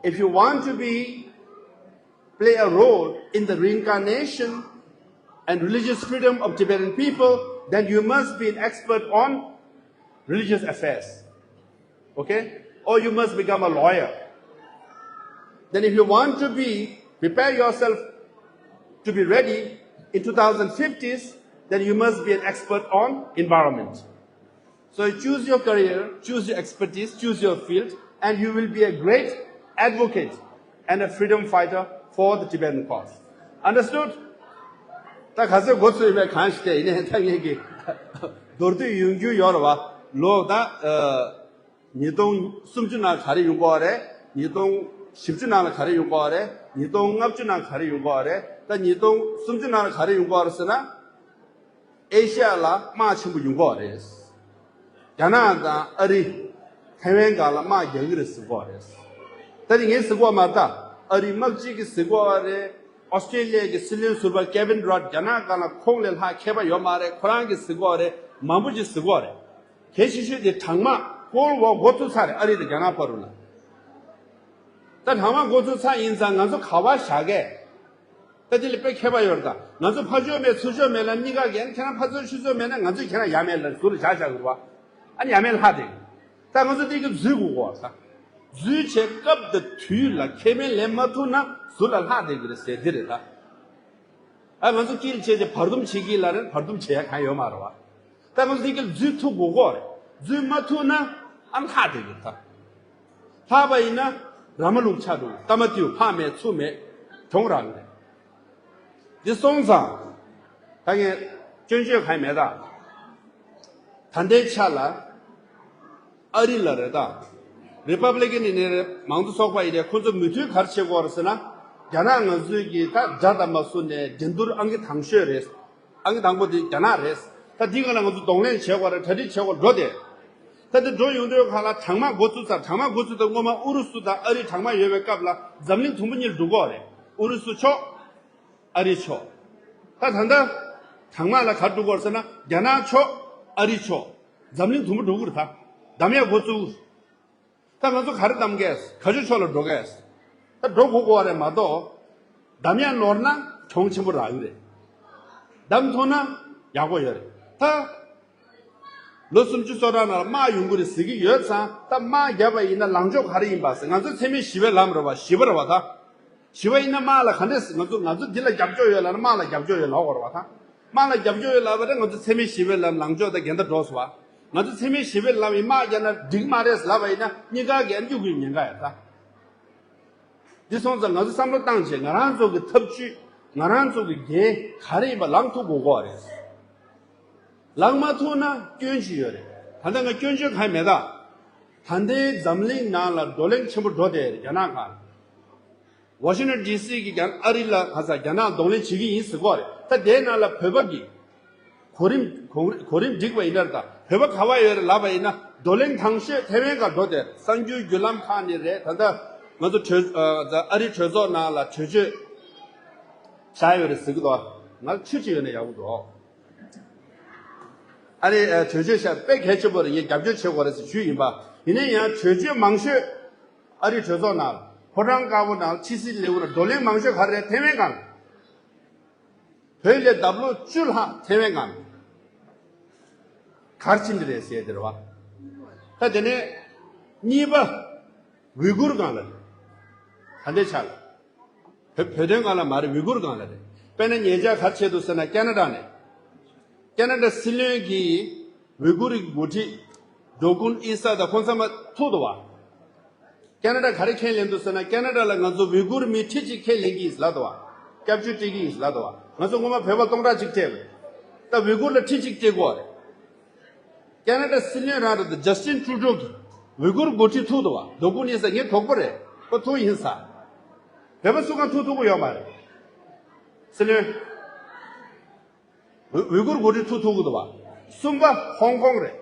If you want to be play a role in the reincarnation and religious freedom of Tibetan people, then you must be an expert on religious affairs. Okay? Or you must become a lawyer. Then if you want to be, prepare yourself to be ready in twenty fifties, then you must be an expert on environment. So choose your career, choose your expertise, choose your field, and you will be a great advocate and a freedom fighter for the Tibetan cause. Understood? ད་ག་ཚོད་འགོ་ཚུགས་ཡོད་མེད་གང་ཞིག་དེ་ཡིན་ནའི་ད་ངེད་ཀྱི་མདོར་བསྡུས་ཡོང་རྒྱུ་ཡོད་རེད་བ། ལོ་ད་ཨ་ཉིས་སྟོང་སུམ་ཅུ་ནང་ག་རེ་ཡོང་གི་ཡོད་རེད། ཉིས་སྟོང་བཞི་བཅུ་ནང་ལ་ག་རེ་ཡོང་གི་ཡོད་རེད། ཉིས་སྟོང་ལྔ་བཅུ་ནང་ག་རེ་ཡོང་གི་ཡོད་རེད། ད་ཉིས་སྟོང་སུམ་ཅུ་ནང་ལ་ག་རེ་ཡོང་གི་ཡོད་རེད་ཟེར་ན། ཨེ་ཤ་ཡ་ལ་དམག་ཆེན་པོ་ཡོང་གི་ཡོད་རེད། རྒྱ་ནག་དང་ཨ་རི། ཐའེ་ཝན་སྒང་ལ་དམག་རྒྱག་གི་རེད་ཟེར་གོ་རེད། ད་ནི་ངས་ཟེར་གོ་མ་རེད་ད། ཨ་རི་དམག་སྤྱི་གིས་ཟེར་གོ་རེད། ཨོ་སི་ཀྲེ་ལི་ཡ་གི་སྲིད་བློན་ཟུར་པ་ཀེ་ཝིན་རོད་རྒྱ་ནག་སྒང་ལ་ཁོང་ལས་ལྷག་མཁས་པ་ཡོད་མ་རེད། ཁོ་རང་གིས་ཟེར་གོ་རེད། མང་པོ་ཅིག་ཟེར་གོ་རེད། གལ་ཆེ་ཤོས་དེ་གྲང་དམག་ཀོལ་ཝར་འགོ་ཚུགས་ཚར་རེད། ཨ་རི་དང་རྒྱ་ནག་བར་དུ་ལ། ད་གྲང་དམག་འགོ་ཚུགས་ཚར་ཡིན་ཙང་ང་ཚོ་ག་བ་བཞག་གས། ད་དེ་ལ་དཔེ་ཁྱད་པར་ཡོད་རེད་ད། ང་ཚོ་ཕར་ཕྱོགས་མེད་ཚུར་ཕྱོགས་མེད་ལ་གཉིས་ཀ་གན་ཁྱེད་རང་ཕར་ཚུར་ཕྱི་ཚུར་མེད་ན་ང་ཚོས་ཁྱེད་རང་ཡ་མེད་ལ་ཟུར་ལ་བཞག་བཞག་གི་རེད་བ། ཨ་ནི་ཡ་མེད་ལྷག་བསྡད་གི། ད་ང་ཚོ་དེ་གི་འཛུལ་དགོས་གོ་ད། འཛུལ་བྱས་སྐབས་དང་དུས་ལ་ཁེ་ཕན་ལེན་མ་ཐུབ་ན་ཟུར་ལ་ལྷག་བསྡད་གི་རེད་ཟེར་དེ་རེད་ད། ཨ་ང་ཚོ་དཀྱིལ་བྱས་ཏེ་བར་འདུམ་བྱེད་ཀྱི་ལ་རེད། བར་འདུམ་བྱེད་ཡ་གང་ཡོད་མ་རེད་བ། ད་ང་ཚོ་དེ་གི་འཛུལ་ཐུབ་དགོས་གོ་རེད། འཛུལ་མ་ཐུབ་ན་ཨ་ལྷག་བསྡད་གི་རེད་ད། ལྷག་པ་ཡིན་ན་ར་མ་ལུག་ཆགས་འགྲོ། ལྟ་མ་དུས་ཕག་མེད་ཚུགས་མེད་གྱོང་རག་གི་རེད། འདི་སོང་ཙང་ད་ངས་སྐྱོན་བརྗོད་གང་ཡང་མེད་ད། ད་ལྟའི་ཆ་ལ་ཨ་རི་ལ་རེད་ད། རི་པབ་ལི་ཀན་ཡིན་ནའི་རེད། མང་གཙོ་ཚོགས་པ་ཡིན་ནའི་ཁོང་ཚོ་མོས་མཐུན་ག་རེ་བྱེད་དགོས་རེད་ཟེར་ན། རྒྱ་ནག་ང་ཚོའི་གི་ད་དགྲ་དང་མ་སུ་ནས་འགྲན་བསྡུར་ཨང་ཀི་དང་ཤོས་རེད། ཨང་ཀི་དང་པོ་དེ་རྒྱ་ནག་རེད། ད་འདི་ག་ལ་ང་ཚོ་གདོང་ལེན་བྱེད་དགོས་རེད། གྲ་སྒྲིག་བྱེད་དགོས་འགྲོ་དེ། ད་འདི་འགྲོ་ཡོང་དུས་ག་ལ་གྲང་དམག་འགོ་བཙུགས་ཚར། གྲང་དམག་འགོ་བཙུགས་དུས་སྔོན་མ་ཨུ་རུ་སུ་དང་ཨ་རི་གྲང་དམག་ཡོད་པའི་སྐབས་ལ་འཛམ་གླིང་དུམ་བུ་གཉིས་ལ་འགྲོ་གི་རེད། ཨུ་རུ་སུ་ཕྱོགས། ཨ་རི་ཕྱོགས། ད་ད་ལྟ་གྲང་དམག་ལ་ག་རེ་འགྲོ་གི་རེད་ཟེར་ན་རྒྱ་ནག་ཕྱོགས། ཨ་རི་ཕྱོགས། འཛམ་གླིང་དུམ་བུ་འགྲོ་གི་རེད་ད། འདམ་ཡག་འགོ་བཙུགས། ད་ང་ཚོ་ག་རེ་གདམ་གས། ག་ཚོད་ཕྱོགས་ལ་འགྲོ་གས། ད་འགྲོ་དགོས་དགོས་པ་རེད་མ་གཏོགས། འདམ་ཡང་ནོར་ན་གྱོང་ཆེན་པོ་རག་གི་རེད། འདམ་ཐུག་ན་ཡག་པོ་ཡོད་རེད། ད་ལོ་སུམ་ཅུ་སོ་གྲངས་ནང་ལ་དམག་ཡོང་གི་རེད་ཟེར་གྱི་ཡོད་ཙང་། ད་དམག་བརྒྱབ་པ་ཡིན་ན་ལངས་ཕྱོགས་ག་རེ་ཡིན་པ་ཟེར། ང་ཚོ་འཚེ་མེད་ཞི་བའི་ལམ་རེད་བ། ཞི་བ་རེད་བ། ད་ཞི་བ་ཡིན་ན་དམག་ལ་ག་འདྲས་ང་ཚོ་ང་ཚོ་འདི་ལ་རྒྱབ་སྐྱོར་ཡོད་ལབ་ན་དམག་ལ་རྒྱབ་སྐྱོར་ཡོད་ལབ་དགོས་རེད་བ། ད་དམག་ལ་རྒྱབ་སྐྱོར་ཡོད་ལབ་པ་དེ་ང་ཚོ་འཚེ་མེད་ཞི་བའི་ལམ་ལངས་ཕྱོགས་དང་འགལ་ཟླ་འགྲོ་སོང་བ། ང་ཚོ་འཚེ་མེད་ཞི་བའི་ལམ་ཡིན། དམག་བརྒྱབ་ན་འགྲིག་མ་རེད་ལབ་པ་ཡིན་ན་གཉིས་ཀ་གི་ཨ་འཇུག་གི་ཉེན་ཁ་ཡོད་ད། འདི་སོང་ཙང་ང་ཚོ་བསམ་བློ་བཏང་བྱས་ང་རང་ཚོ་གི་ཐབས་ཇུས། ང་རང་ཚོ་གི་འགན་ག་རེ་ཡིན་པ་ལངས་ཐུབ་དགོས་ཀྱི་རེད། ལངས་མ་ཐུབ་ན་སྐྱོན་ཅིག་ཡོད་རེད། ད་ལྟ་ང་སྐྱོན་བརྗོད་གང་ཡང་མེད་ད། ད་ལྟའི་འཛམ་གླིང་ནང་ལ་བགྲོ་གླེང་ཆེན་པོ་འགྲོ་བསྡད་རེད། རྒྱ་ནག་སྒང་ལ། ཝ་ཤིང་ཊོན་ཌི་སི་གི་རྒྱ་ཨ་རི་ལ་ག་ས་རྒྱ་ནག་གདོང་ལེན་བྱེད་ཀྱི་ཡིན་ཟེར་གྱི་ཡོད་རེད། ད་དེའི་ནང་ལ་བོད་པ་གི་གོ་རིམ་གོ་གོ་རིམ་འགྲིག་པ་ཡིན་ན་རེད་ད། བོད་པ་ག་བ་ཡོད་རེད་ལབ་པ་ཡིན་ན་བགྲོ་གླེང་དང་ཤོས་ཐེ་ཝན་སྒང་འགྲོ་བསྡད་རེད། གསར་འགྱུར་བརྒྱུད་ལམ་ཁག་ནས་རེད། ད་ལྟ་ང་ཚོ་གྲོས་ཨ་ཨ་རི་གྲོས་ཚོགས་ནང་ལ་གྲོས་ཆོད་བཞག་ཡོད་རེད་ཟེར་གྱི་འདུག་ང་ཆོས་ཅིག་ཡོད་ན་ཡག་པོ་འདུག་ཨ་རི་ཨ་གྲོས་ཆོད་བཞག་དཔེ་གལ་ཆེན་པོ་རེད། ངས་རྒྱབ་སྐྱོར་བྱེད་དགོས་རེད་ཟེར་ཞུས་ཡིན་པ། ཡིན་ན་ཡང་གྲོས་ཆོད་མང་ཤོས་ཨ་རི་གྲོས་ཚོགས་ནང་ཕོ་བྲང་དཀར་པོ་ནང་ཕྱི་སྲིད་ལེའུ་ལ་བགྲོ་གླེང་མང་ཤོས་ག་རེ་རེད། ཐེ་ཝན་སྒང་། བོད་ལ་ལྡབ་ལོག་བཅུ་ལྷག་ཐེ་ཝན་སྒང་ག་རེ་ཕྱིན་པ་རེད་ཟེར་དེ་རེད་བ། ད་དེ་ནས་གཉིས་པ་ཝི་གུར་སྒང་ལ་རེད། ད་ལྟའི་ཆ་ལ་བོད་བོད་དོན་སྒང་ལ་མ་རེད། ཝི་གུར་སྒང་ལ་རེད། དཔེར་ན་ཉེ་ཆར་ག་རེ་བྱས་འདུག་ཟེར་ན་ཁེ་ན་ཌ་ནས་ཁེ་ན་ཌ་སྲིད་བློན་གྱིས་ཝི་གུར་གྱི་འགོ་ཁྲིད་ཌོ་ཀུན་ཨི་ས་དང་ཁོང་ཚང་མ་ཐུག་འདུག་བ། ཁེ་ན་ཌ་ག་རེ་ཁས་ལེན་འདུག་ཟེར་ན། ཁེ་ན་ཌ་ལ་ང་ཚོ་ཝི་གུར་མི་ཁྲི་གཅིག་ཁས་ལེན་གྱི་ཡིན་ལབ་འདུག་བ། སྐྱབས་བཅོལ་སྤྲད་ཀྱི་ཡིན་ལབ་འདུག་བ། ང་ཚོ་སྔོན་མ་བོད་པ་སྟོང་ཕྲག་གཅིག་སྤྲད་པ་རེད། ད་ཝི་གུར་ལ་ཁྲི་གཅིག་སྤྲད་དགོས་རེད། ཁེ་ན་ཌ་སྲིད་བློན་རང་རེད་དེ་ཇ་སི་ཊིན་ཊུ་རུ་ཌོ་གིས་ཝི་གུར་འགོ་ཁྲིད་ཐུག་འདུག་བ། ཌོ་ཀུན་ཨི་ས་ངའི་གྲོགས་པོ་རེད། ཁོ་ཐུག་ཡིན་ས། བོད་པ་སུ་གང་ཐུག་ཐུབ་ཀྱི་ཡོད་མ་རེད། སྲིད་བློན། ཝི་ཝི་གུར་འགོ་ཁྲིད་ཐུག་ཐུབ་ཀྱི་འདུག་བ། གསུམ་པ་ཧོང་ཀོང་རེད།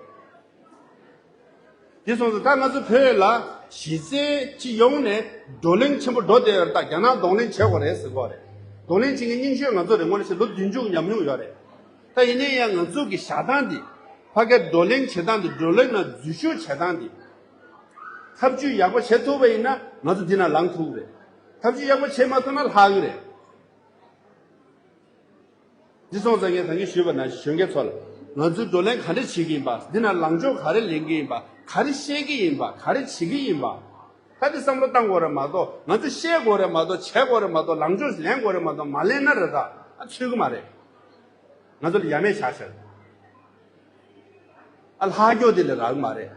དེ་སོང་ཙང་ད་ང་ཚོ་བོད་ལ་གཞི་རྩའི་སྤྱི་ཡོངས་ནས་བགྲོ་གླེང་ཆེན་པོ་འགྲོ་བསྡད་ཡོད་རེད། ད་རྒྱ་ནག་གདོང་ལེན་བྱེད་དགོས་རེད་ཟེར་གྱི་ཡོད་རེད། གདོང་ལེན་བྱེད་མཁན་རྙིང་ཤོས་ང་ཚོ་རེད། དངོས་གནས་བྱས་ལོ་བདུན་ཅུ་ཉམས་མྱོང་ཡོད་རེད། ད་ཡིན་ན་ཡང་ང་ཚོ་གི་བཞག་སྟངས་འདི། ཕ་གིར་བགྲོ་གླེང་བྱེད་སྟངས་འདི། བགྲོ་གླེང་ནང་འཛུལ་ཞུགས་བྱེད་སྟངས་འདི། ཐབས་ཇུས་ཡག་པོ་བྱེད་ཐུབ་པ་ཡིན་ན་ང་ཚོ་འདི་ནང་ལངས་ཐུབ་ཀྱི་རེད། ཐབས་ཇུས་ཡག་པོ་བྱེད་མ་ཐུབ་ན་ལྷག་གི་རེད། འདི་སོང་ཙང་ངས་ད་གིན་ཞུས་པ་ནང་བཞིན་གཞོན་སྐྱེས་ཚོ་ལ་ང་ཚོས་བགྲོ་གླེང་ག་འདྲ་བྱེད་ཀྱི་ཡིན་པ། འདི་ན་ལངས་ཕྱོགས་ག་རེ་ལེན་གྱི་ཡིན་པ། ག་རེ་བཤད་ཀྱི་ཡིན་པ། ག་རེ་བྱེད་ཀྱི་ཡིན་པ། ད་འདི་བསམ་བློ་བཏང་དགོས་རེད་མ་གཏོགས། ང་ཚོས་བཤད་དགོས་རེད་མ་གཏོགས། བྱེད་དགོས་རེད་མ་གཏོགས། ལངས་ཕྱོགས་ལེན་དགོས་རེད་མ་གཏོགས། མ་ལེན་ན་རེད་ད། ཨ་ཚུད་ཀྱི་མ་རེད། ང་ཚོ་ལ་ཡ་མེད་བཞག་བཞག་ཨ་ལྷག་རྒྱུ་དེ་ལས་རག་གི་མ་རེད། རེད་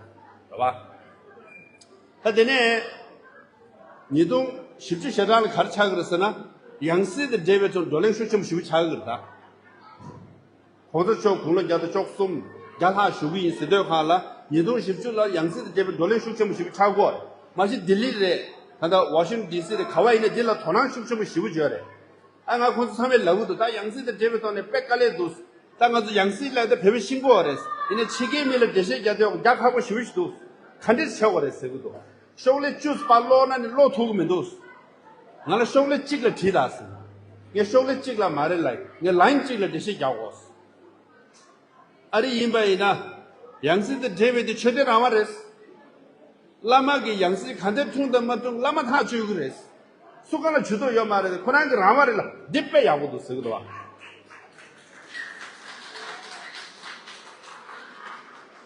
བ། ད་དེ་ནས་ཉིས་སྟོང་བཞི་བཅུ་ཞེ་གྲངས་ལ་ག་རེ་ཆགས་ཀྱི་རེད་ཟེར་ན། ཡང་སྲིད་དང་འབྲེལ་བའི་ཐོག་བགྲོ་གླེང་ཤུགས་ཆེན་པོ་ཞེ་པོ་ཆགས་ཀྱི་རེད་ད། གོང་ས་མཆོག་དགུང་ལོ་བརྒྱ་དང་བཅུ་གསུམ་བརྒྱ་ལྷག་བཞུགས་ཀྱི་ཡིན་ཟེར་དུས་སྒང་ལ། ཉིས་སྟོང་བཞི་བཅུ་ལ་ཡང་སྲིད་དང་འབྲེལ་བའི་བགྲོ་གླེང་ཤུགས་ཆེན་པོ་ཞེ་པོ་ཆགས་ཀྱི་ཡོད་རེད། མ་གཞི་ལྡི་ལི་རེད། ད་ལྟ་ཝ་ཤིང་ཊོན་ཌི་སི་རེད། ག་བ་ཡིན་ན་འདི་ལ་དོ་སྣང་ཤུགས་ཆེན་པོ་ཞེ་པོ་བྱས་ཡོད་རེད། ཨ་ང་ཁོང་ཚོ་ཚང་མས་ལབ་ཀྱི་འདུག་ད་ཡང་སྲིད་དང་འབྲེལ་བའི་ཐོག་ནས་དཔེ་དཀའ་ལས་འདུག་ད་ང་ཚོ་ཡང་སྲིད་ལབ་ཡག་དེ་བོད་པས་ཤེས་ཀྱི་ཡོད་རེད། ཡིན་ནའི་ཕྱི་རྒྱལ་མི་ལ་འགྲེལ་བཤད་རྒྱག་དུས་རྒྱག་ཁག་པོ་ཞེ་པོ་ཞིག་འདུག་ག་འདྲས་བྱེད་དགོས་རེད་ཟེར་གྱི་འདུག་ཤོག་ལྷེ་བཅུ་ཙམ་ཕར་ཀློག་ན་ནི་ཀློག་ཐུབ་ཀྱི་མི་འདུག་ང་ལ་ཤོག་ལྷེ་གཅིག་ལ་བྲིས་དང་ཟེར། ངས་ཤོག་ལྷེ་གཅིག་ལ་མ་རེད་ལབ། ངས་ལའིན་གཅིག་ལ་འགྲེལ་བཤད་རྒྱག་དགོས། ཨ་རི་ཡིན་པ་ཡིན་ན། ཡང་སྲིད་དང་འབྲེལ་བའི་དེ་ཆོས་དད་རང་དབང་རེད། བླ་མ་གིས་ཡང་སྲིད་ག་འདྲ་འཁྲུངས་དང་མ་འཁྲུངས་བླ་མ་ཐག་གཅོད་ཀྱི་རེད། སུ་གང་ལ་ཇུས་གཏོགས་ཡོད་མ་རེད། ཁོ་རང་གི་རང་དབང་རེད་ལ། འདི་དཔེ་ཡག་པོ་འདུག་ཟེར་གྱི་འདུག་བ།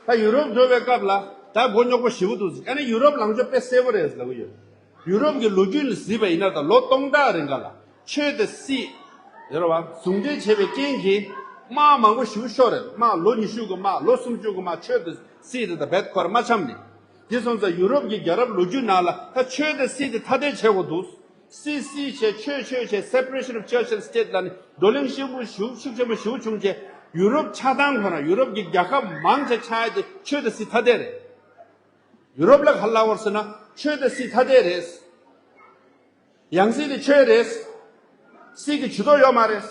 ད་ཡུ་རོབ་འགྲོ་བའི་སྐབས་ལ་ད་མགོ་རྙོག་པོ་ཞེ་པོ་འདུག་ཟེར། ཨ་ནི་ཡུ་རོབ་ལངས་ཕྱོགས་དཔེ་གསལ་པོ་རེད་ལབ་ཀྱི་ཡོད། ཡུ་རོབ་ཀྱི་ལོ་རྒྱུས་ལ་གཟིགས་པ་ཡིན་ན། ད་ལོ་སྟོང་ཕྲག་རིང་ག་ལ་ཆོས་དང་སྲིད། ཡོད་རེད་བ། ཟུང་འབྲེལ་བྱས་པའི་རྐྱེན་གྱིས་དམག་མང་པོ་ཞེ་པོ་ཤོར་རེད། དམག་ལོ་ཉི་ཤུ་གི་དམག་ལོ་སུམ་ཅུ་གི་དམག་ཆོས་དང་སྲིད་རེད། ད་བེད་ཁོ་ར་མ་འཆམ་ནས། དེ་སོང་ཙང་ཡུ་རོབ་ཀྱི་རྒྱལ་རབས་ལོ་རྒྱུས་ནང་ལ་ད་ཆོས་དང་སྲིད་དེ་ཐ་དད་བྱེད་དགོས་འདུག་སྲིད་སྲིད་བྱས། ཆོས་ཆོས་བྱས། Separation of Church and State ལབ་ནས་བགྲོ་གླེང་ཤུགས་ཆེན་པོ་ཞེ་པོ་ཞེ་པོ་བྱུང་བྱས། ཡུ་རོབ་ཆགས་སྟངས་ཁོ་ན། ཡུ་རོབ་ཀྱི་རྒྱལ་ཁབ་མང་ཆེ་ཆགས་ཡ་དེ་ཆོས་དང་སྲིད་ཐ་དད་རེད། ཡུ་རོབ་ལ་ག་རེ་ལབ་ཡོད་ཟེར་ན། ཆོས་དང་སྲིད་ཐ་དད་རེད། ཡང་སྲིད་དེ་ཆོས་རེད། སྲིད་ཀྱི་ཇུས་གཏོགས་ཡོད་མ་རེད།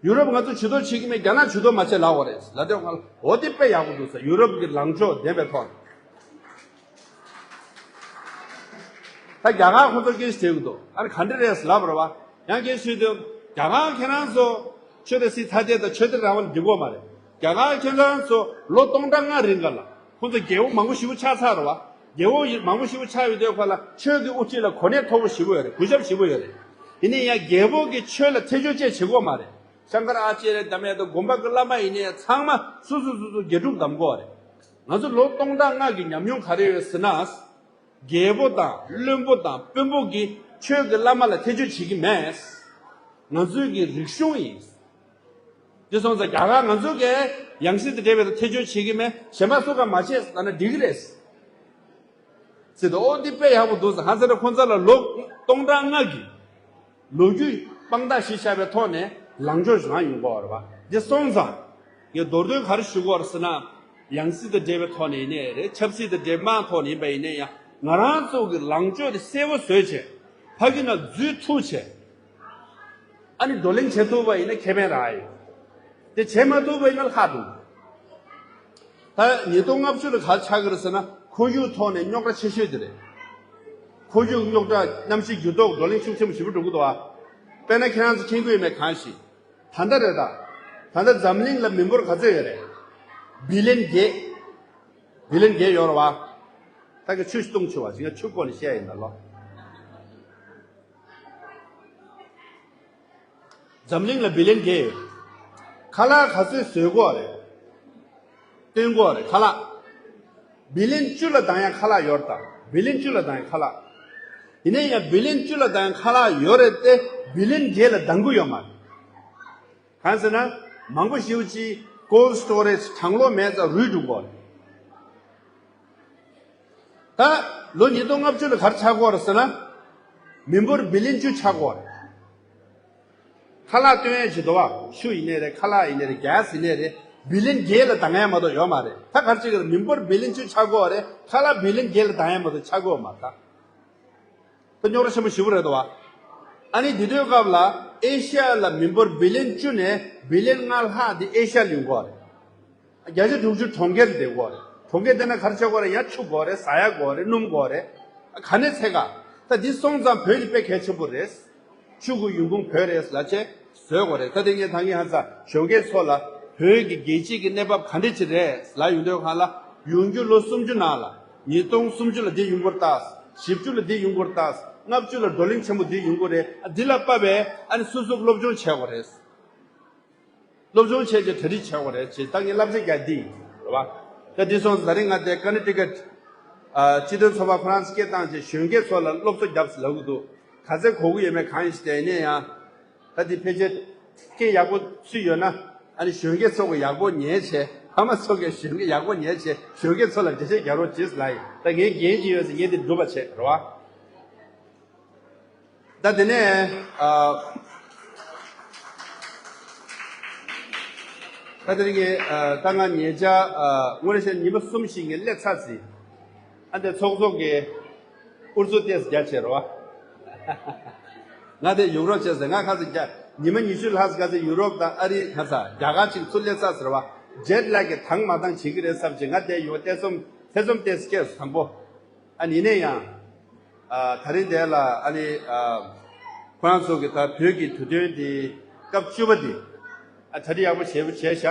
ཡུ་རོབ་ང་ཚོ་ཇུས་གཏོགས་བྱེད་ཀྱི་མེད། རྒྱ་ནག་ཇུས་གཏོགས་མ་བྱེད་ལབ་ཡོད་རེད། ལབ་དུས་སྒང་ལ་འོ་དེ་དཔེ་ཡག་པོ་འདུག་ཟེར། ཡུ་རོབ་ཀྱི་ལངས་ཕྱོགས་ལྡན་པའི་ཐོག་ནས། ད་རྒྱ་གར་ཁོ་ཚོ་སྐད་ཆ་དྲིས་ཀྱི་འདུག་ཨ་ནི་ག་འདྲ་རེད་ལབ་རེད་བ། ཡང་སྐད་ཆ་དྲིས་དུས། རྒྱ་གར་ཁྱེད་རང་ཚོ་ཆོས་དང་སྲིད་ཐ་དད་དང་ཆོས་དད་རང་དབང་ལ་འགྲིག་གི་ཡོད་མ་རེད། རྒྱ་གར་ཁྱེད་རང་ཚོ་ལོ་སྟོང་ཕྲག་ལྔ་རིང་ག་ལ་ཁོང་ཚོ་རྒྱལ་པོ་མང་པོ་ཞེ་པོ་ཆགས་ཚར་རེད་བ། རྒྱལ་པོ་མང་པོ་ཞེ་པོ་ཆགས་ཡོད་དུས་སྒང་ལ་ཆོས་ཀྱི་དབུ་ཁྲིད་ལ་གོ་གནས་མཐོ་པོ་ཞེ་པོ་ཡོད་རེད། གུས་ཞབས་ཞེ་པོ་ཡོད་རེད། དེ་ནས་ཡང་རྒྱལ་པོ་གི་ཆོས་ལ་ཐེ་བྱུས་བཅས་བྱེད་དགོས་མ་རེད། ཤང་ཀར་ཨ་ཅེ་རེ་དམ་ཡ་དང་དགོན་པ་གི་བླ་མ་ཡིན་ནའི་ཚང་མ་སོ་སོ་སོ་སོ་དགེ་ཕྲུག་གདམ་དགོས་རེད། ང་ཚོ་ལོ་སྟོང་ཕྲག་ལྔ་གི་ཉམས་མྱོང་ག་རེ་ཡོད་ཟེར་ན། རྒྱལ་པོ་དང་བློན་པོ་དང་དཔོན་པོ་གིས་ཆོས་ཀྱི་བླ་མ་ལ་ཐེ་བྱུས་བྱེད་ཀྱི་མེད། ང་ཚོའི་གི་རིག་གཞུང་ཡིན། དེ་སོང་ཙང་རྒྱ་གར་ང་ཚོ་གས་ཡང་སྲིད་དང་འབྲེལ་བའི་ཐེ་བྱུས་བྱེད་ཀྱི་མེད། གཞན་པ་སུ་ག་མ་བྱས་ཟེར་ན་འགྲིག་གི་རེད། ཟེར་དུས་ཨོ་འདི་དཔེ་ཡག་པོ་འདུག་ཟེར། ཧ་ཟེར་ན་ཁོང་ཚོ་ལ་ལོ་སྟོང་ཕྲག་ལྔ་གི་ལོ་རྒྱུས་དཔང་རྟགས་གཞི་བཞག་པའི་ཐོག་ནས་ལངས་ཕྱོགས་རང་ཡོང་གི་ཡོད་རེད་པ། འདི་སོང་ཙང་ངས་མདོར་བསྡུས་ག་རེ་ཞུ་གི་ཡོད་རེད་ཟེར་ན། ཡང་སྲིད་དང་འབྲེལ་བའི་ཐོག་ནས་ཡིན་ནའི་རེད། ཆབ་སྲིད་དང་འབྲེལ་མ་ཐོག་ནས་ཡིན་པ་ཡིན་ན་ཡང་ང་རང་ཚོ་གི་ལངས་ཕྱོགས་དེ་གསལ་པོ་བཟོས་བྱས་ཕ་གི་ནང་འཛུལ་ཐུབ་བྱས། ཨ་ནི་བགྲོ་གླེང་བྱེད་ཐུབ་པ་ཡིན་ན་ཁེ་ཕན་རག་ཡོད། དེ་བྱེད་མ་ཐུབ་པ་ཡིན་ན་ལྷག་འདུག་ད་ཉིས་སྟོང་ལྔ་བཅུ་ལ་ག་རེ་ཆགས་ཀྱི་རེད་ཟེར་ན། ཁོར་ཡུག་ཐོག་ནས་རྙོག་དྲ་ཆེ་ཤོས་དེ་རེད། ཁོར་ཡུག་རྙོག་དྲ་གནམ་གཤིས་འགྱུར་ལྡོག་བགྲོ་གླེང་ཤུགས་ཆེན་པོ་ཞེ་པོ་འགྲོ་གི་འདུག་ཨ། དཔེར་ན་ཁྱེད་རང་ཚོ་མཁྱེན་གྱི་ཡོད་མེད་གང་ཤེས། ད་ལྟ་རེད་ད། ད་ལྟ་འཛམ་གླིང་ལ་མི་འབོར་ག་ཚོད་ཡོད་རེད། བི་ལིན་བརྒྱད། བི་ལིན་བརྒྱད་ཡོད་རེད་བ། ད་གི་ཆུ་ཞིག་བཏུང་ཆོག་བ་ཅིག་ང་ཆུ་སྐོར་ནས་བཤད་ཡིན་ད་ལོ། འཛམ་གླིང་ལ་བི་ལིན་བརྒྱད་ཡོད། ཁ་ལག་ག་ཚོད་བཟོས་གོ་རེད། བཏོན་གོ་རེད་ཁ་ལག་བི་ལིན་བཅུ་ལ་ལྡང་ཡ་ཁ་ལག་ཡོད་རེད་ད། བི་ལིན་བཅུ་ལ་ལྡང་ཡ་ཁ་ལག་ཡིན་ན་ཡང་བི་ལིན་བཅུ་ལ་ལྡང་ཡ་ཁ་ལག་ཡོད་རེད་དེ། བི་ལིན་བརྒྱད་ལ་ལྡང་གི་ཡོད་མ་རེད། གང་ཟེར་ན། མང་པོ་ཞེ་པོ་ཅིག་cold storage གྲང་གློག་མེད་ཙང་རུལ་འགྲོ་གོ་རེད། ད་ལོ་ཉིས་སྟོང་ལྔ་བཅུ་ལ་ག་རེ་ཆགས་ཀྱི་ཡོད་རེད་ཟེར་ན། མི་འབོར་བི་ལིན་བཅུ་ཆགས་ཀྱི་ཡོད་རེད། ཁ་ལག་བཏོན་ཡས་བྱེད་དོ་བ། ཆུ་ཡིན་ནའི་རེད། ཁ་ལག་ཡིན་ནའི་རེད། གྷེ་སི་ཡིན་ནའི་རེད། བི་ལིན་བརྒྱད་ལ་ལྡང་ཡས་མ་གཏོགས་ཡོད་མ་རེད། ད་ག་རེ་བྱེད་ཀྱི་རེད། མི་འབོར་བི་ལིན་བཅུ་ཆགས་ཀྱི་ཡོད་རེད། ཁ་ལག་བི་ལིན་བརྒྱད་ལ་ལྡང་ཡས་མ་གཏོགས་ཆགས་ཀྱི་ཡོད་མ་རེད་ད། ད་རྙོག་དྲ་ཆེན་པོ་ཞེ་པོ་རེད་དོ་བ། ཨ་ནི་འདི་དུས་སྐབས་ལ་ཨེ་ཤ་ཡ་ལ་མི་འབོར་བི་ལིན་བཅུ་ནས་བི་ལིན་ལྔ་ལྷག་འདི་ཨེ་ཤ་ཡ་ལ་ཡོང་གི་ཡོད་རེད། བརྒྱ་ཆ་དྲུག་ཅུ་གྲོང་ཁྱེར་བསྡད་ཀྱི་ཡོད་རེད། གྲོང་ཁྱེར་བསྡད་ན་ག་རེ་བྱེད་དགོས་རེད། ཡང་ཆུ་དགོས་རེད། ཟ་ཡ་དགོས་རེད། སྣུམ་དགོས་རེད། ག་ནས་འཚོལ་ག་ད་འདི་སོང་ཙང་བོད་འདི་དཔེ་གལ་ཆེན་པོ་རེད། ཆུ་གི་ཡོང་ཁུངས་བོད་རེད་ལབ་བྱས་བཟོས་དགོས་རེད། ད་དེ་ངས་ད་ངས་ཧ་ཚ་གཞོན་སྐྱེས་ཚོ་ལ་བོད་ཀྱི་རྒྱལ་སྤྱི་གི་གནས་བབ་ག་འདྲ་ཅིག་རེད་ལབ་ཡོང་དུས་སྒང་ལ། ཡོང་རྒྱུ་ལོ་སུམ་ཅུ་ནང་ལ། ཉིས་སྟོང་སུམ་ཅུ་ལ་འདི་ཡོང་གི་རེད་ད། བཞི་བཅུ་ལ་འདི་ཡོང་གི་རེད་ད། ལྔ་བཅུ་ལ་བགྲོ་གླེང་ཆེན་པོ་འདི་ཡོང་གི་རེད། ཨ་འདི་ལ་དཔག་པའི་ཨ་ནི་སོ་སོ་སློབ་སྦྱོང་བྱེད་དགོས་རེད། སློབ་སྦྱོང་བྱས་རྗེས་གྲ་སྒྲིག་བྱེད་དགོས་རེད་ཅེས་ད་ངས་བསླབ་བྱ་རྒྱག་འདི་ཡིན་རེད་བ། ད་འདི་སོང་ཙང་ད་རིང་ང་དེ་ཀ་ན་ཊི་ཀཊ་ཨ་སྤྱི་མཐུན་ཚོགས་པ་ཁོ་རང་ཚོ་སྐད་བཏང་བྱས་གཞོན་སྐྱེས་ཚོ་ལ་སློབ་གསོ་རྒྱབ་ཟེར་ལབ་གི་འདུག་ག་ཚད་གོ་གི་ཡོད་མེད་གང་ཡིན་ཞིག་དེ་ཡིན་ན་ཡང་། ད་འདི་ཕལ་ཆེར་སྐད་ཡག་པོ་ཚུད་ཡོད་ན་ཨ་ནི་གཞོན་སྐྱེས་ཚོ་གི་ཡག་པོ་ཉན་བྱས། ཕ་མ་ཚོ་གི་གཞོན་སྐྱེས་ཡག་པོ་ཉན་བྱས་གཞོན་སྐྱེས་ཚོ་ལ་འགྲེལ་བཤད་རྒྱག་རོགས་བྱེད་ཟེར་ལབ་ཡིན། ད་ངས་འགན་ཅིག་ཡོད་ཟེར་ངས་འདི་སྒྲུབ་པ་བྱས་རེད་བ། ད་དེ་ནས་ཨ། ད་དེ་རིང་གི་ཨ་ད་ང་ཉེ་ཆར་ཨ་དངོས་གནས་བཤད་ན་ཉི་མ་གསུམ་ཞིག་ངས་སླེབས་ཚར་ཟིན། ཨ་འདི་ཚོགས་གཙོ་གི་ཨུ་ཚུགས་ཏོག་ཙམ་རྒྱག་བྱས་རེད་བ། ང་དེ་ཡུག་རོབ་བྱས་ཟེར། ང་ཁ་ཚ་རྒྱ་ཉི་མ་ཉི་ཤུ་ལྷག་ཙམ་ཁ་ཚ་ཡུག་རོབ་དང་ཨ་རི་ཁ་ཚ་རྒྱ་གར་ཅིག་ཚུར་སླེབས་ཚར་ཟེར་བ། ཇེཊ་ལེག་གི་དང་མ་དང་བྱེད་ཀྱི་རེད་བསམ་བྱས། ང་དེ་ཡུག་ཐེ་ཚོམ་ཐེ་ཚོམ་ཏོག་ཙམ་སྐྱེས་སོང་དང་པོ། ཨ་ནི་ཡིན་ན་ཡང་། ཨ་ད་རིང་དེ་ལ་ཨ་ནི་ཨ་ཁོ་རང་ཚོ་གི་ད་བོད་ཀྱི་དུས་སྟོན་དེ་སྐབས་བཅུ་པ་དེ་ཨ་གྲ་སྒྲིག་ཡག་པོ་བྱས་པོ་བྱས་ཤག་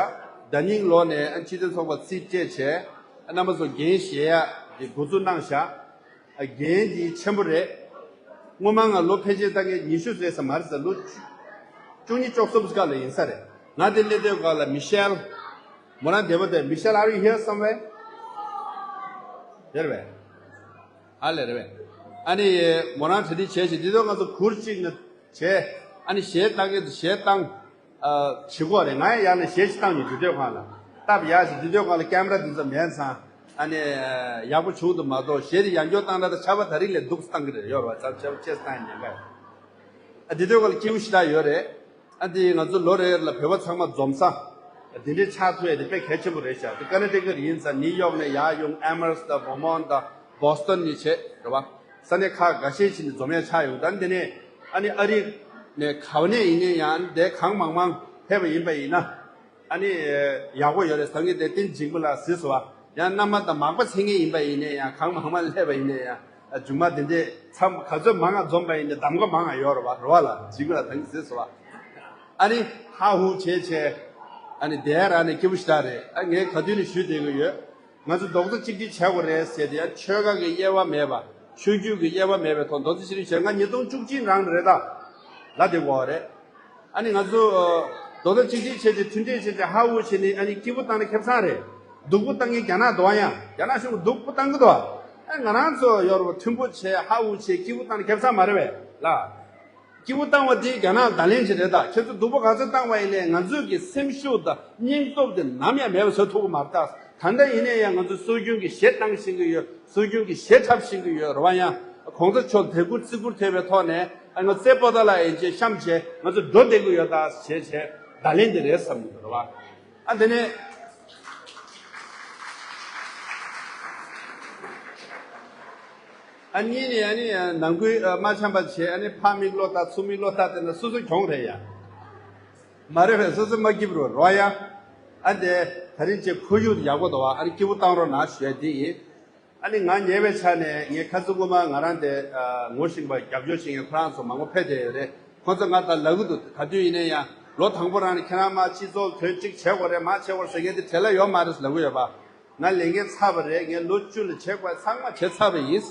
ད་ནིང་ལོ་ནས་ཨ་སྤྱི་མཐུན་ཚོགས་པ་རྩིས་སྤྲད་བྱས། ཨ་རྣམ་པ་ཚོ་འགན་བཞེས་ཡག་དེ་འགོ་འཛུགས་གནང་ཤག་ཨ་འགན་དེ་ཆེན་པོ་རེད། སྔོན་མ་ང་ལོ་ཕལ་ཆེར་ད་ངས་ཉི་ཤུ་ཟེར་ས་མ་རེད་ས། ལོ་བཅུ་གཉིས་བཅུ་གསུམ་སྐབས་ལ་ཡིན་ས་རེད། ང་དེ་སླེབས་དུས་སྐབས་ལ་མི་ཤེལ། མོ་རང་བསྡད་པ་དེ། Michelle, are you here somewhere? དེ་རེད་པས། ཨ་ལས་རེད་པས། ཨ་ནི་མོ་རང་གྲ་སྒྲིག་བྱས་ཤིག་འདི་དུས་ང་ཚོ་གུར་གཅིག་ནས་བྱས། ཨ་ནི་གཞས་བཏང་གི་འདུག་གཞས་བཏང་། ཨ་བྱེད་དགོས་རེད། ང་ཡང་ཡར་ནས་གཞས་ཤིག་བཏང་ཡོང་། འདི་དུས་སྒང་ལ་སྟབས་ཡག་ཞིག་འདི་དུས་སྒང་ལ་ཀེམ་ར་འདི་ཚོ་མེད་ཙང་ཨ་ནི་ཡག་པོ་བྱུང་འདུག་མ་གཏོགས། གཞས་དེ་ཡང་བསྐྱར་བཏང་ན་ད་ཆར་པ་ད་རིང་ལས་སྡུག་བཏང་གི་རེད། ཡོད་རེད་བ། ཆར་ཆར་པ་ཆེ་བཏང་ཡང་ཉན་ག་ཨ་འདི་དུས་སྒང་ལ་སྐྱིད་པོ་ཞེ་དྲག་ཡོད་རེད། ཨ་འདི་ང་ཚོ་ལོ་རེ་རེ་ལ་བོད་པ་ཚང་མ་འཛོམས་ས་འདི་འདྲའི་ཆགས་ཐུབ་ཡ་དེ་དཔེ་གལ་ཆེན་པོ་རེད་ཤག་དེ་ཀ་ན་ཊི་ཀཊ་ཡིན་ཙང་ནིའུ་ཡོག་ནས་ཡར་ཡོང་། ཨེ་མ་རེ་ཊི་དང་ཝར་མོན་ཊི་དང་བྷོ་སི་ཊོན་ནས་བྱས་རེད་བ། ས་གནས་ཁག་འགའ་ཤས་ཤིག་ནས་འཛོམས་ཡ་ཆགས་ཡོང་། ད་འདི་ནས་ཨ་ནི་ཨ་རི་ནས་ག་བ་ནས་ཡིན་ནའི་ཡང་དེ་གང་མང་མང་ཕེབས་པ་ཡིན་པ་ཡིན་ན་ཨ་ནི་ཡག་པོ་ཡོད་རེད་བསམ་གི། དེ་བསྟན་འཇིགས་མེད་ལགས་གཟིགས་སོང་བ། ཡང་མནའ་མ་དང་མག་པ་འཚོལ་མཁན་ཡིན་པ་ཡིན་ནའི་ཡང་གང་མང་མང་སླེབས་པ་ཡིན་ནའི་ཡང་མཇུག་མ་དེ་འདྲས་མཚམས་ག་ཚོད་མང་ང་འཛོམས་པ་ཡིན་ནའི་གདམ་ག་མང་ང་ཡོད་རེད་བ། རེད་བ་ལགས། འཇིགས་མེད་ལགས་ད་གིན་གཟིགས་སོང་བ། ཨ་ནི་ཧ་ཧུ་བྱས་བྱས་ཨ་ནི་དེ་རང་ནས་སྐྱིད་པོ་ཞེ་དྲག་རེད། ཨ་ངས་ག་དུས་ནས་ཞུས་བསྡད་ཀྱི་ཡོད། ང་ཚོ་རྡོག་རྩ་གཅིག་སྒྲིལ་བྱ་དགོས་རེད་ཟེར་ཏེ། ཡང་ཆོལ་ཁ་གི་དབྱེ་བ་མེད་པ། ཆོས་བརྒྱུད་ཀྱི་དབྱེ་བ་མེད་པའི་ཐོག་རྡོག་རྩ་གཅིག་སྒྲིལ་བྱས། ང་ཉིས་སྟོང་བཅུ་གཅིག་རང་རེད་ད། ལ་དེ་གོ་རེད། ཨ་ནི་ང་ཚོ་རྡོག་རྩ་གཅིག་སྒྲིལ་བྱས་ཏེ་མཐུན་སྒྲིལ་བྱས་ཏེ་ཧ་ཧུ་བྱས་ནས། ཨ་ནི་སྐྱིད་པོ་བཏང་ནས་ཁེ་བཟང་རེད། སྡུག་པོ་བཏང་མཁན་རྒྱ་ནག་འདུག་ཨ། ཡང་རྒྱ་ནག་གཞུང་གིས་སྡུག་པོ་བཏང་གི་འདུག་ཨ། ཨ་ང་རང་ཚོ་ཡོ་རོབ་མཐུན་པོ་བྱས་ཧ་ཧུ་བྱས་སྐྱིད་པོ་བཏང་ནས་ཁེ་བཟང་མ་རེད་པས་ལ། སྐྱིད་པོ་བཏང་བ་དེ་རྒྱ་ནག་བརྡ་ལན་ཅིག་རེད། ད་ཁྱེད་ཚོ་སྡུག་པོ་ག་ཚོད་བཏང་བ་ཡིན་ནའི་ང་ཚོས་ཀྱི་སེམས་ཤུགས་དང་སྙིང་སྟོབས་དེ་ནམ་ཡང་མེད་པ་བཟོ་ཐུབ་ཀྱི་མ་རེད། ད་ད་ལྟ་ཡིན་ནའི་ཡང་ང་ཚོ་སྲོལ་རྒྱུན་གྱི་གཞས་བཏང་བཞིན་གྱི་ཡོད། སྲོལ་རྒྱུན་གྱི་གཞས་འཁྲབ་བཞིན་གྱི་ཡོད་རེད་པ། ཡང་གོང་ས་མཆོག་དད་བཀུར་བརྩི་བཀུར་ཐེབས་པའི་ཐོག་ནས། ཨ་ང་རྩེ་པོ་ཏ་ལ་ཡན་ཆད་བཤམས་བྱས་ང་ཚོ་འགྲོ་བསྡད་ཀྱི་ཡོད། ད་བྱས་བྱས་བརྡ་ལན་འདི་རེད་བསམ་གྱི་འདུག་རེད་པ། ཨ་དེ་ནས། ཨ་གཉིས་ནས་ཨ་ནི་ནང་ཁུལ་མ་འཆམ་པ་བྱས། ཨ་ནི་ཕ་མིག་བློ་ཐག་ཚུར་མིག་བློ་ཐག་དེ་ན་སོ་སོ་གྱོང་རེད་ཡ། མ་རེད་པས། སོ་སོ་མ་སྐྱིད་པོ་རེད་པ་ཡ། ཨ་དེ་ད་རིང་ཅིག་ཁོར་ཡུག་ཡག་པོ་འདུག་པ། ཨ་ནི་སྐྱིད་པོ་བཏང་རོགས་གནང་ཞུ་ཡ་དེ་ཡིན། ཨ་ནི་ང་ཉེ་བའི་ཆ་ནས་ངས་ཁ་སང་སྔོན་མ་ང་རང་དེ་ངོ་ཤེས་པ་རྒྱབ་སྐྱོར་བྱེད་མཁན་ཁོ་རང་ཚོ་མང་པོ་ཕེབས་བསྡད་ཡོད་རེད། ཁོ་ཚོ་ང་ད་ལབ་གི་འདུག། ག་དུས་ཡིན་ན་ཡང་ལོ་དང་པོ་རང་ནས་ཁྱེད་རང་མར་སྤྱི་ཚོགས་དོན་གཅིག་བྱེད་དགོས་རེད། མར་བྱེད་དགོས་རེད་ཟེར་མཁན་དེ་བྲེལ་བ་ཡོད་མ་རེད་ལབ་གི་ཡོད་པ། ང་ལས་འགན་ཚར་བ་རེད། ངས་ལོ་བཅུ་ལ་བྱེད་དགོས་ཚང་མ་བྱེད་ཚར་བ་ཡིན།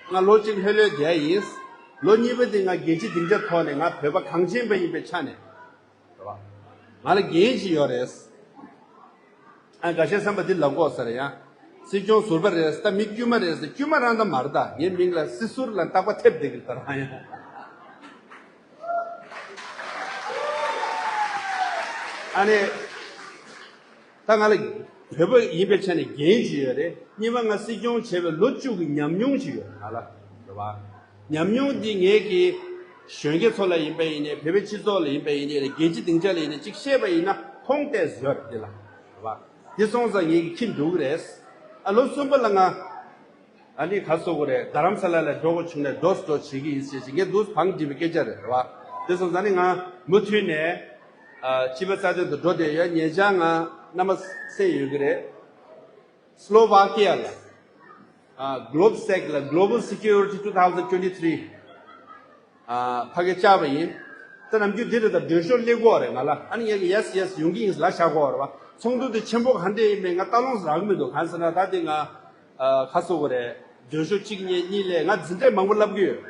ང་ལོ་གཅིག་ལྷོད་ལྷོད་བསྡད་ཡིན། ལོ་གཉིས་པ་དེ་ང་རྒྱལ་སྤྱིའི་སྡིངས་ཆ་ཐོག་ནས་ང་བོད་པ་གངས་ཅན་པ་ཡིན་པའི་ཆ་ནས། རེད་པ། ང་ལ་འགན་ཅིག་ཡོད་རེད། ཨ་འགའ་ཤས་བསམ་པ་འདི་ལབ་དགོས་ས་རེད་ཡ། སྲིད་སྐྱོང་ཟུར་པ་རེད། ད་མི་དཀྱུས་མ་རེད་ཟེར། དཀྱུས་མ་རང་ད་མ་རེད། ད་ངའི་མིང་ལ་སྲིད་ཟུར་ལ་རྟག་པར་ཐེབས་བསྡད་ཀྱི་རེད་ད་རང་ཡ། ཨ་ནི། ད་ང་ལ་བོད་པ་ཡིན་པའི་ཆ་ནས་འགན་ཅིག་ཡོད་རེད། གཉིས་པ་ང་སྲིད་སྐྱོང་བྱས་པའི་ལོ་བཅུ་གི་ཉམས་མྱོང་ཅིག་ཡོད་རེད་ང་ལ། རེད་པ། ཉམས་མྱོང་འདི་ངེད་ཀྱི་གཞོན་སྐྱེས་ཚོ་ལ་ཡིན་པ་ཡིན་ནའི། བོད་པའི་སྤྱི་ཚོགས་ལ་ཡིན་པ་ཡིན་ནའི། རྒྱལ་སྤྱིའི་སྡིངས་ཆ་ལ་ཡིན་ནའི་ཅིག་བཤད་པ་ཡིན་ན་མཐོང་བསྡད་ཡོད་རེད་འདི་ལ། རེད་པ། འདི་སོང་ཙང་ངེད་ཀྱི་ཁྱི་འགྲོ་གི་རེད། ཨ་ལོ་གསུམ་པ་ལ་ང་ཨ་ནི་ག་རེ་ཟེར་དགོས་རེད། རྡ་རམ་ས་ལ་ལ་འགྲོ་དགོས་བྱུང་ནས་འགྲོ་སུ་འགྲོ་བྱེད་ཀྱི་ཡིན་ཟེར་ཞིག་ངས་འདུག་བང་སྒྲིག་པའི་སྐད་ཆ་རེད། རེད་པ། འདི་སོང་ཙང་ནི་ང་མུ་མཐུད་ནས་ཨ་སྤྱི་པའི་རྩ་དོན་དུ་འགྲོ་བསྡད་ཡོད། ཉེ་ཆར་ང་རྣམ་པ་གསན་ཡོད་ཀྱི་རེད། སི་ལོ་ཝ་ཀི་ཡ་ལ་ཨ་གྷི་ལོབ་སེག་ལ་Global Security two thousand twenty-three ཨ་ཕ་གི་བཅར་བ་ཡིན། ད་ནམ་རྒྱུན་འདི་རེད། ད་མགྲོན་ཤོག་སླེབས་ཀྱི་ཡོད་རེད་ང་ལ། ཨ་ནི་ངས་ཀྱི་ཡེས་ཡེས་ཡོང་གི་ཡིན་ལབ་བཞག་གི་ཡོད་རེད་པ། ཚོགས་འདུ་དེ་ཆེན་པོ་ག་འདྲ་ཡིན་མིན་ང་ལྟ་ལོང་རག་གི་མི་འདུག། གང་ཟེར་ན་ད་དེ་ང་ཨ་ག་རེ་ཟེར་དགོས་རེད། མགྲོན་ཤོག་གཅིག་གཉིས་གཉིས་ལས་ང་འཛིན་གྲྭ་མང་པོ་བསླབ་ཀྱི་ཡོད།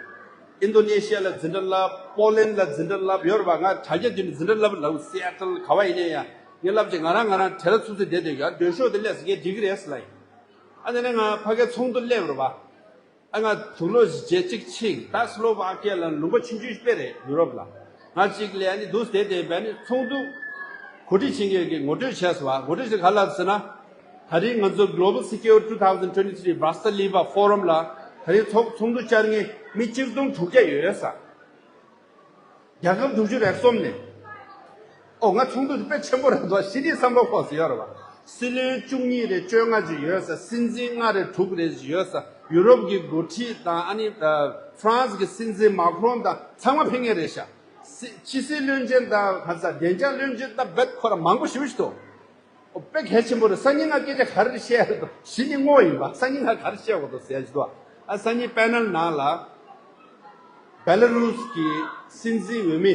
ཨིན་དོ་ནེ་ཤི་ཡ་ལ་འཛིན་གྲྭ་བསླབ། པོ་ལན་ལ་འཛིན་གྲྭ་བསླབ་ཡོད་རེད་པ། ང་དྲ་རྒྱ་བརྒྱུད་ནས་འཛིན་གྲྭ་བསླབ་ལབ། སི་ཨེ་ཊལ་ག་པར་ཡིན་ནའི་ཡང་ངས་བསླབ་བྱས་ང་རང་ང་རང་བྲེལ་བ་ཚུབ་ཚུབ་བསྡད་བསྡད་ཡོད། མགྲོན་ཤོག་དེ་སླེབས་སོང་། ངས་འགྲིག་གི་རེད་ལབ་ཡིན། ཨ་དེ་ནས་ང་ཕ་གིའི་ཚོགས་འདུ་སླེབས་རེད་པ། ཨ་ང་དུག་ལོག་བརྗེ་གཅིག་ཕྱིན། ད་སི་ལོ་ཝ་ཀི་ཡ་ལ་ལུང་པ་ཆུང་ཆུང་ཞིག་དཔེ་རེད་ཡུ་རོབ་ལ། ང་གཅིག་ལ་ཨ་ནི་འདུག་བསྡད་བསྡད་པ་ནི་ཚོགས་འདུ་གོ་སྒྲིག་བྱེད་མཁན་གྱིས་ངོ་སྤྲོད་བྱས་སོང་བ། ངོ་སྤྲོད་བྱས་ག་ལབ་ཟེར་ན། ད་རིང་ང་ཚོ་Global Secure two thousand twenty-three Bratislava Forum ལ་ད་རིང་ཚོགས་ཚོགས་འདུ་བཅར་མཁན་མི་ཆིག་སྟོང་དྲུག་བརྒྱ་ཡོད་ཟེར། རྒྱལ་ཁབ་དྲུག་ཅུ་རེ་གསུམ་ནས། ཨོ་ང་ཚོགས་འདུ་དེ་དཔེ་ཆེན་པོ་རེད་འདུག། གཞི་ནས་བསམ་བློ་འཁོར་ས་ཡོད་རེད་པ། སྲིད་བློན་བཅུ་གཉིས་རེ་བཅོ་ལྔ་ཅིག་ཡོད་ཟེར། སྲིད་འཛིན་ལྔ་རེ་དྲུག་རེ་ཅིག་ཡོད་ཟེར། ཡུ་རོབ་ཀྱི་འགོ་ཁྲིད་དང་ཨ་ནི་ཨ་ཧྥ་རན་སི་གི་སྲིད་འཛིན་མཱ་ཁི་རོང་དང་ཚང་མ་ཕེབས་མཁན་རེད་ཤག། སྲིད་ཕྱི་སྲིད་བློན་ཆེན་དང་ག་ས་བདེ་འཇགས་བློན་ཆེན་དང་རྦད་ཁོ་རང་མང་པོ་ཞེ་པོ་ཞིག་འདུག། ཨོ་དཔེ་གལ་ཆེན་པོ་རེད། སང་ཉིན་ང་སྐད་ཆ་ག་རེ་བཤད་ཡ་རེད་འདུག། གཞི་ནས་བསྔོ་བ་ཡིན་པ། སང་ཉིན་ང་ག་རེ་བཤད་དགོས་འདུག་ཟེར་ཡ་ཞིག་འདུག། ཨ་སང་ཉིན་པེ་ནལ་ནང་ལ་བེ་ལ་རུས་ཀྱི་སྲིད་འཛིན་འོས་མི་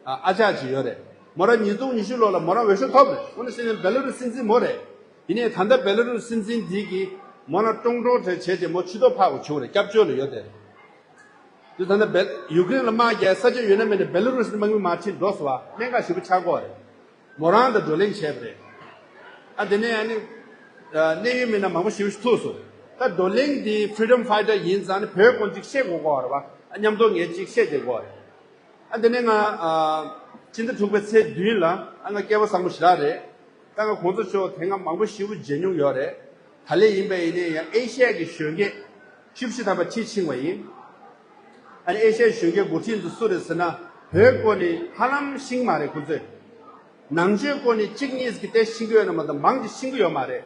ཨ་ཨ་ཅག་ཅིག་ཡོད་རེད། མོ་རང་ཉིས་སྟོང་ཉི་ཤུ་ལོ་ལ་མོ་རང་འོས་ཤོག་ཐོབ་རེད། འོ་ན་སྲིད་འཛིན་བེ་ལ་རུས་སྲིད་འཛིན་མོ་རེད། ཡིན་ནའི་ད་ལྟ་བེ་ལ་རུས་སྲིད་འཛིན་འདི་གིས་མོ་རང་ཀྲོང་ཀྲོང་གྲས་བྱས་ཏེ་མོ་ཕྱི་ཐོག་ཕར་བ་བྱུང་རེད། སྐྱབས་བཅོལ་ལ་ཡོད་དེ། དེ་ད་ལྟ་བེ་ཡུ་ཀེ་རེན་ལ་དམག་རྒྱག་ས་ཆ་ཡོད་ན་མེད་ན་བེ་ལ་རུས་ནས་དམག་མི་མར་ཁྲིད་འགྲོ་སོང་བ། གནད་འགག་ཞེ་པོ་ཆགས་ཀྱི་ཡོད་རེད། མོ་རང་དང་བགྲོ་གླེང་བྱས་པ་རེད། ཨ་དེ་ནས་ཨ་ནི་ཨ་གནད་ཡོད་མི་སྣ་མང་པོ་ཞེ་པོ་ཞིག་ཐུག་སོང་། ད་བགྲོ་གླེང་འདི་Freedom Fighter་ཡིན་ཙང་ནི་བོད་སྐོར་ཅིག་བཤད་དགོས་ཀྱི་ཡོད་རེད་པ། ཨ་མཉམ་དུ་ངས་ཅིག་བཤད་བསྡད་ཀྱི་ཡོད་རེད། ཨ་དེ་ནས་ང་ཨ་སྤྱི་ཟླ་དྲུག་པའི་ཚེས་བདུན་ལ་ཨ་ང་སྐལ་བ་བཟང་པོ་ཞེ་དྲག་རེད། ད་ང་གོང་ས་མཆོག་དེ་སྔ་མང་པོ་ཞེ་པོ་མཇལ་མྱོང་ཡོད་རེད། ད་ལན་ཡིན་པ་ཡིན་ནའི་ཡང་ཨེ་ཤི་ཡ་གི་གཞོན་སྐྱེས་བཅུ་བཞི་ཐམ་པ་ཁྲིད་ཕྱིན་པ་ཡིན། ཨ་ནི་ཨེ་ཤི་ཡ་གཞོན་སྐྱེས་འགོ་ཁྲིད་ཚོ་སུ་རེད་ཟེར་ན། བོད་སྐོར་ནི་ཧ་ལམ་ཤེས་ཀྱི་མ་རེད་ཁོ་ཚོས། ནང་ཆོས་སྐོར་ནི་གཅིག་གཉིས་ཀྱི་དེ་ཤེས་ཀྱི་ཡོད་ན་མ་གཏོགས་མང་ཆེ་ཤེས་ཀྱི་ཡོད་མ་རེད།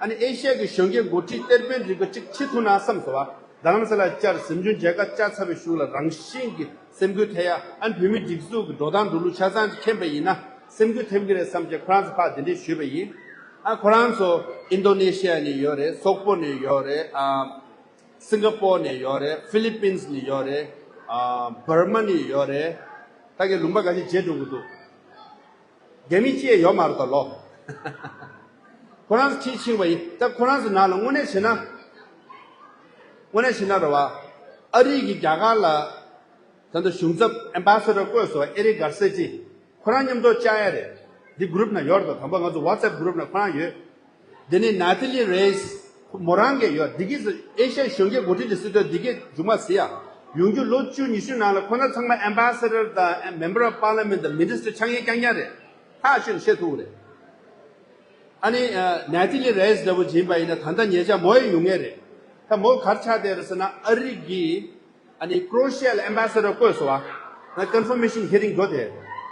ཨ་ནི་ཨེ་ཤི་ཡ་གི་གཞོན་སྐྱེས་འགོ་ཁྲིད་གཏེར་སྟོན་རིག་པ་གཅིག་ཁྲིད་ཐུབ་ན་བསམ་སོང་བ། རྡ་རམ་ས་ལ་བཅར། གཟིམ་ཆུང་མཇལ་ཁ་བཅར་ཚར་བའི་གཞུག་ལ་རང་བཞིན་གྱིས་སེམས་འགུལ་ཐེབས་ཡ། ཨ་ནི་བོད་མི་སྒྲིག་འཛུགས་ཀྱི་འགྲོ་སྟངས་འགྲོ་ལུགས་ཆ་ཚང་ཅིག་མཁྱེན་པ་ཡིན་ན་སེམས་འགུལ་ཐེབས་ཀྱི་རེད་བསམ་བྱས་ཁོ་རང་ཚོ་ཕར་གདན་འདྲེན་ཞུས་པ་ཡིན། ཨ་ཁོ་རང་ཚོ་ཨིན་དོ་ནེ་ཤི་ཡ་ནས་ཡོད་རེད། སོག་པོ་ནས་ཡོད་རེད། ཨ། སིང་ག་པོར་ནས་ཡོད་རེད། ཧྥི་ལི་པིན་སི་ནས་ཡོད་རེད། ཨ་འབར་མ་ནས་ཡོད་རེད། ད་གའི་ལུང་པ་འགའ་ཤས་མཇལ་འགྲོ་གི་འདུག། རྒྱ་མི་གཅིག་ཡོད་མ་རེད་ད་ལོ། ཁོ་རང་ཚོ་ཁྲིད་ཕྱིན་པ་ཡིན། ད་ཁོ་རང་ཚོ་ནང་ལ་དངོས་གནས་བྱས་ན། དངོས་གནས་བྱས་ན་རེད་བ། ཨ་རི་གིས་རྒྱ་གར་ལ་ ད་ལྟ་གཞུང་ཚབ་ཨེམ་བྷ་སེ་ཌར་བསྐོས་སོང་། ཨེ་རིག་གར་སེ་ཅི། ཁོ་རང་མཉམ་དུ་བཅར་ཡ་རེད། འདི་གུ་རུབ་ནང་ཡོད་རེད། དང་པོ་ང་ཚོ་ཝ་ཊི་སི་ཨེབ་གུ་རུབ་ནང་ཁོ་རང་ཡོད། དེ་ནས་ནེ་ཐི་ལི་རེས་མོ་རང་གིས་ཡོད། འདི་གིས་ཨེ་ཤ་ཡའི་གཞོན་སྐྱེས་འགོ་ཁྲིད་ཀྱི་སྲིད་དོན་འདི་གས་མཇུག་མ་ཟིན་ཡ། ཡོང་རྒྱུ་ལོ་བཅུ་ཉི་ཤུ་ནང་ལ་ཁོ་ན་ཚང་མ་ཨེམ་བྷ་སེ་ཌར་དང་མེམ་བར་ཨོཕ་པར་ལི་མེན་ཊི་དང་མི་ནི་སི་ཊར་ཆགས་ཡས་རྐྱང་རྐྱང་རེད། ཐག་ཆོད་བཤད་ཐུབ་རེད། ཨ་ནི་ནེ་ཐི་ལི་རེས་འདྲ་བོ་ཡིན་པ་ཡིན་ན་ད་ལྟ་ཉེ་ཆར་མོ་ཡང་ཡོང་ངེས་རེད། ད་མོ་ག་རེ་ཆགས་བསྡད་རེད་ཟེར་ན་ཨ་རི་གི་ཨ་ནི་ཀྲོ་ཤི་ཡ་ལ་ཨེམ་བྷ་སེ་ཌར་བསྐོས་སོང་བ། ང་ཀོན་ཕར་མེ་ཤན་ཧི་རིང་འགྲོ་དེ།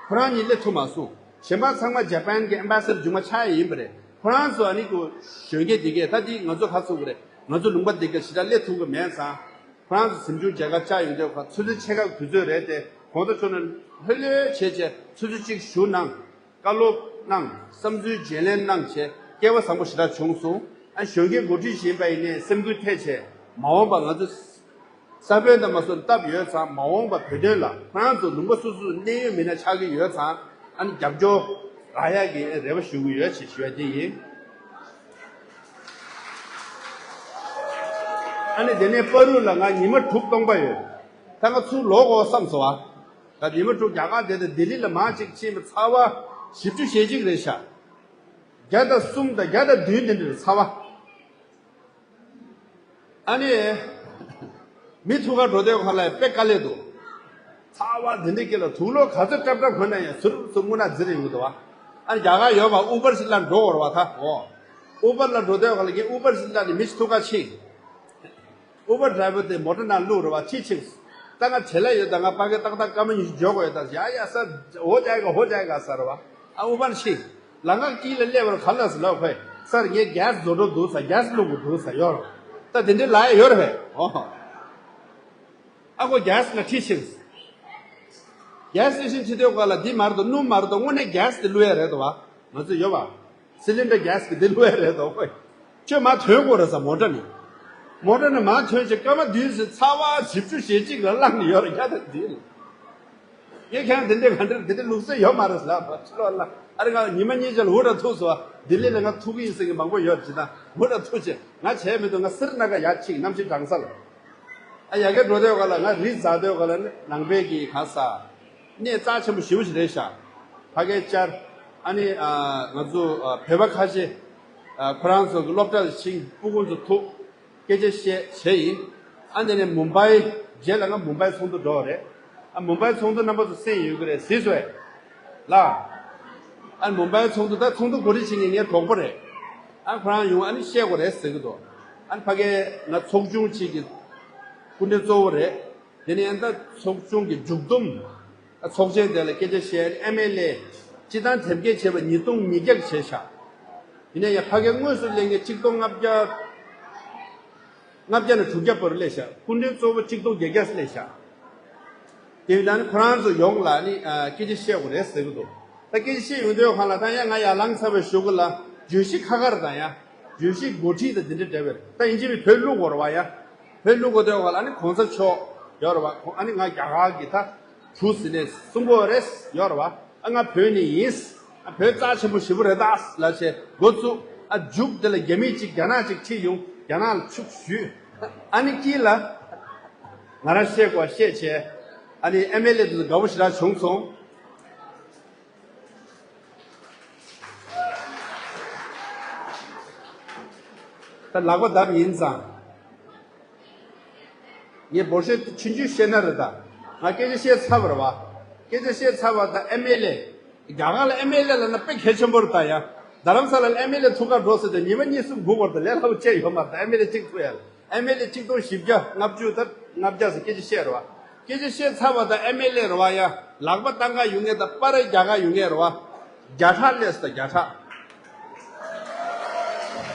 ཁོ་རང་གཉིས་སླེབས་ཐུབ་མ་སོང་། གཞན་པ་ཚང་མ་ཇ་པན་གྱི་ཨེམ་བྷ་སེ་ཌར་མཇུག་མ་ཆགས་ཡ་ཡིན་པ་རེད། ཁོ་རང་ཚོ་ཨ་ནི་ཁོ་གཞོན་སྐྱེས་དེ་གས་ད་དེ་ང་ཚོ་ག་ཚུགས་ཀྱི་རེད། ང་ཚོ་ལུང་པ་དེ་གས་ཞེ་དྲག་སླེབས་ཐུབ་ཀྱི་མེད་ཙང་། ཁོ་རང་ཚོ་གཟིམ་ཆུང་མཇལ་ཁ་བཅར་ཡོང་དུས་ཁོ་ཚོ་ཚོད་ཚོད་ཆེ་ཁག་དུས་ཚོད་རེད་དེ། གོང་ས་མཆོག་ནས་ལྷོད་ལྷོད་བྱས་བྱས་ཚོད་ཚོད་གཅིག་བཞུགས་གནང་། བཀའ་སློབ་གནང་། བསམ་ཚུལ་བརྗེ་ལེན་གནང་བྱས་སྐལ་བ་བཟང་པོ་ཞེ་དྲག་བྱུང་སོང་། ཨ་གཞོན་སྐྱེས་འགོ་ཁྲིད་ཡིན་པ་ཡིན་ནའི་སེམས་འགུལ་ཐེབས་བྱས་མ་འོངས་པ་ང་ཚོ་ས་བོན་དང་མ་སོན་བཏབ་ཡོད་ཙང་། མ་འོངས་པ་བོད་དོན་ལ་ཁོ་རང་ཚོ་ལུང་པ་སོ་སོ་གནད་ཡོད་མི་སྣ་ཆགས་ཀྱི་ཡོད་ཙང་། ཨ་ནི་རྒྱབ་སྐྱོར་རག་ཡག་གི་རེ་བ་ཞུ་གི་ཡོད་ཅེས་ཞུ་ཡ་དེ་ཡིན། ཨ་ནི་དེ་ནས་བར་དུ་ལ་ང་ཉི་མ་དྲུག་སྟོང་པ་ཡོད། ད་ང་ཚུར་ལོག་དགོས་བསམ་སོང་བ། ད་ཉི་མ་དྲུག་རྒྱ་གར་བསྡད་དེ་ལྡི་ལི་ལ་མར་གཅིག་ཕྱིན་པ་ཚར་བ་བཞི་བཅུ་ཞེ་གཅིག་རེད་ཤག་བརྒྱ་དང་གསུམ་དང་བརྒྱ་དང་བདུན་དེ་འདྲ་རེད་ཚར་བ། ཨ་ནི། མི་ཐུག་ག་འགྲོ་དུས་ཁ་ལ་དཔེ་དཀའ་ལས་འདུག་ཚ་བ་འདི་འདྲའི་སྐེ་ལ་དུག་ལོག་ག་ཚོད་སྲབ་སྲབ་གོན་ན་ཡང་ཟུར་ཟུར་རྔུལ་ནག་འཛིར་ཡོང་གི་འདུག་བ། ཨ་ནི་རྒྱ་གར་ཡོད་པ་ཨུ་བར་ཞིག་ལ་འགྲོ་དགོས་རེད་བ་ད། འོ། ཨུ་བར་ལ་འགྲོ་དུས་ཁ་ལ་ངས་ཨུ་བར་ཞིག་ལ་ནི་མི་ཞིག་ཐུག་ག་ཕྱིན། ཨུ་བར་ཌ་རའི་བར་དེ་མོ་ཊ་ནང་བླུགས་རེད་བ། ཁྲིད་ཕྱིན། ད་ང་བྲེལ་ལ་ཡོད། ད་ང་ཕ་གི་ཏག་ཏག་སྐར་མ་ཉི་ཤུ་འཇོག་དགོས་ཡོད། ད་ཡ་ཡ་སར་ཧོ་ཇའེ་ག་ཧོ་ཇའེ་ག་ཟེར་བ། ཨ་ཨུ་བར་ཕྱིན། ལམ་ཁ་དཀྱིལ་ལ་སླེབས་པར་ག་ལ་ཟེར་ལབ་ཁོས། སར་ངས་གེ་སི་བཟོ་འགྲོ་འདུག་ཟེར། གེ་སི་བླུག་དགོས་འདུག་ཟེར་ཡོད་རེད། ད་དེ་འདྲའི་ལབ་ཡ་ཡོད་རེད་བས། ཨོ། ཨ་ཁོ་གེ་སི་ང་ཁྲིད་ཕྱིན། གེ་སི་སི་ཊེ་ཤན་ཁྲིད་དུས་སྐབས་ལ་འདི་མ་རེད་དོ། སྣུམ་མ་རེད་དོ། དངོས་གནས་གེ་སི་དེ་བླུག་ཡ་རེད་དོ་བ། ང་ཚོ་ཡོད་བ། སི་ལིན་ཌར་གེ་སི་གི་དེ་བླུག་ཡ་རེད་དོ། ཁོས་ཁྱོད་མར་ཐོན་དགོས་རེད་ཟེར། མོ་ཊ་ནས། མོ་ཊ་ནས་མར་ཐོན་བྱས་སྐར་མ་བདུན་ཙམ་ཚ་བ་བཞི་བཅུ་ཞེ་གཅིག་ལ་བླངས་ནས་ཡོད་རེད། ཡ་ད་འདི་ལ། ངས་ཁྱེད་རང་དེ་འདྲའི་ག་འདྲ་དེ་འདྲའི་ལུགས་སྲོལ་ཡོད་མ་རེད་ལབ་པ། ཕྱི་ལོགས་ལ་ཨ་རི་ང་ཉི་མ་གཉིས་ཆར་ལ་འུར་སྒྲ་ཐུག་སོང་བ། ལྡི་ལི་ལ་ང་ཐུག་གི་ཡིན་ཟེར་མཁན་མང་པོ་ཡོད་ཅེ་ན། འུར་སྒྲ་ཐུག་བྱས་ང་བྱས་མི་འདུག་ང་སི་རི་ན་གར་ཡར་ཕྱིན། གནམ་གཤིས་གྲང་ས་ལ། ཨ་ཡ་གི་འགྲོ་དུས་སྐབས་ལ་ང་རི་འཛེག་དུས་སྐབས་ལ་ནི་ནང་པའི་གི་ག་ས་གནས་རྩ་ཆེན་པོ་ཞེ་པོ་ཞིག་རེད་ཤག་ཕ་གིར་བཅར། ཨ་ནི་ཨ་ང་ཚོ་ཨ་བོད་པ་ཁ་ཤས་ཨ་ཁོ་རང་ཚོ་གི་སློབ་གྲྭ་ལ་ཕྱིན། སྤུ་གུ་ཚོ་ཐུག་སྐད་ཆ་བཤད་བྱས་ཡིན། ཨ་ནི་ནས་མུམ་བྷའི། རྗེས་ལ་ང་མུམ་བྷའི་ཚོགས་འདུ་འགྲོ་བ་རེད། ཨ་མུམ་བྷའི་ཚོགས་འདུ་རྣམ་པ་ཚོ་གསན་ཡོད་ཀྱི་རེད། གཟིགས་སོང་ངས་ལ། ཨ་མུམ་བྷའི་ཚོགས་འདུ། ད་ཚོགས་འདུ་གོ་སྒྲིག་བྱེད་མཁན་ངའི་གྲོགས་པོ་རེད། ཨ་ཁོ་རང་ཡོང་ཨ་ནི་བཤད་དགོས་རེད་ཟེར་གྱི་འདུག་ཨ་ནི་ཕ་གིར་ང་ཚོགས་ཆུང་གཅིག་གི་སྐུ་མགྲོན་གཙོ་བོ་རེད། དེ་ནས་ཨ་ནི་ད་ཚོགས་ཆུང་གི་མཇུག་བསྡོམས། ཨ་ཚོགས་ཆེན་དེ་ལ་སྐད་ཆ་བཤད། ཨེམ་ཨེལ་ཨེ་སྤྱི་བཏང་དེབ་སྐྱེལ་བྱས་པ་ཉིས་སྟོང་ཉིས་བརྒྱ་བྱས་ཤག་ཡིན་ན་ཡང་ཕ་གིར་དངོས་སུ་སླེབས་མཁན་ཆིག་སྟོང་ལྔ་བརྒྱ། ལྔ་བརྒྱ་ནས་དྲུག་བརྒྱ་བར་སླེབས་ཤག་སྐུ་མགྲོན་གཙོ་བོ་ཆིག་སྟོང་བརྒྱད་བརྒྱ་སླེབས་ཤག་དེ་ཡིན་ན་ནི་ཁོ་རང་ཚོ་ཡོངས་ལ་ནི་ཨ་སྐད་ཆ་བཤད་དགོས་རེད་ཟེར་གྱི་འདུག་ད་སྐད་ཆ་བཤད་ཡོང་དུས་སྒང་ལ་ད་ཡ་ང་ཡར་ལངས་ཚར་བའི་གཞུག་གུ་ལ་བརྗོད་གཞི་ཁ་ཁ་རེད། ད་ཡ་བརྗོད་གཞི་འགོ་ཁྲིད་དང་དེ་འདྲ་འདྲ་བའི་ད་ཡིན་གཅིག་མིན་བོད་བླུག་དགོས་རེད་བ། ཡ་བོད་བླུག་དགོས་དུས་སྒང་ལ་ནི་གོང་ས་མཆོག་ཡོད་རེད་བ། ཨ་ནི་ང་རྒྱ་གར་གྱི་ད་བུ་ཟེར་ནས་གསུང་གི་ཡོད་རེད། ཡོད་རེད་བ། ཨ་ང་བོད་ནས་ཡིན། ཨ་བོད་རྩ་ཆེན་པོ་ཞེ་པོ་རེད་ད་ལབ་བྱས་འགོ་བཙུགས། ཨ་མཇུག་དེ་ལ་རྒྱ་མི་གཅིག་རྒྱ་ནག་གཅིག་ཁྲིད་ཡོང་། རྒྱ་ནག་ལ་ཤུགས་ཞུས། ཨ་ནི་དཀྱིལ་ལ་ང་རང་བཤད་དགོས་བཤད་བྱས། ཨ་ནི་ཨེམ་ཨེལ་ཨེ་དེ་ཚོ་དགའ་པོ་ཞེ་དྲག་བྱུང་སོང་། ད་ལག་པ་བརྡབས་ཡིན་ཙང་། ངས་འབོར་ཤོག་ཆུང་ཆུང་བཤད་ན་རེད་ད། ང་སྐད་ཆ་བཤད་ཚར་བ་རེད་བ། སྐད་ཆ་བཤད་ཚར་བ་དང་ཨེམ་ཨེལ་ཨེ། རྒྱ་གར་ལ་ཨེམ་ཨེལ་ཨེ་ལབ་ན་དཔེ་གལ་ཆེན་པོ་རེད་ད་ཡ། རྡ་རམ་ས་ལ་ལ་ཨེམ་ཨེལ་ཨེ་ཐུག་ག་འགྲོ་ཟེར་ཏེ་ཉི་མ་གཉིས་གསུམ་སྒུག་དགོས་རེད་ད། ལས་སླ་པོ་ཅིག་ཡོད་མ་རེད་ད། ཨེམ་ཨེལ་ཨེ་གཅིག་ཐུག་ཡ། ཨེམ་ཨེལ་ཨེ་ཆིག་སྟོང་བཞི་བརྒྱ་ལྔ་བཅུ་དང་ལྔ་བརྒྱ་ཟེར་སྐད་ཆ་བཤད་རེད་བ། སྐད་ཆ་བཤད་ཚར་བ་དང་ཨེམ་ཨེལ་ཨེ་རེད་བ་ཡ། ལག་པ་བཏང་ག་ཡོང་མཁན་དང་པར་རྒྱག་ག་ཡོང་མཁན་རེད་བ། བརྒྱ་ཕྲག་སླེབས་སོང་ད། བརྒྱ་ཕྲག་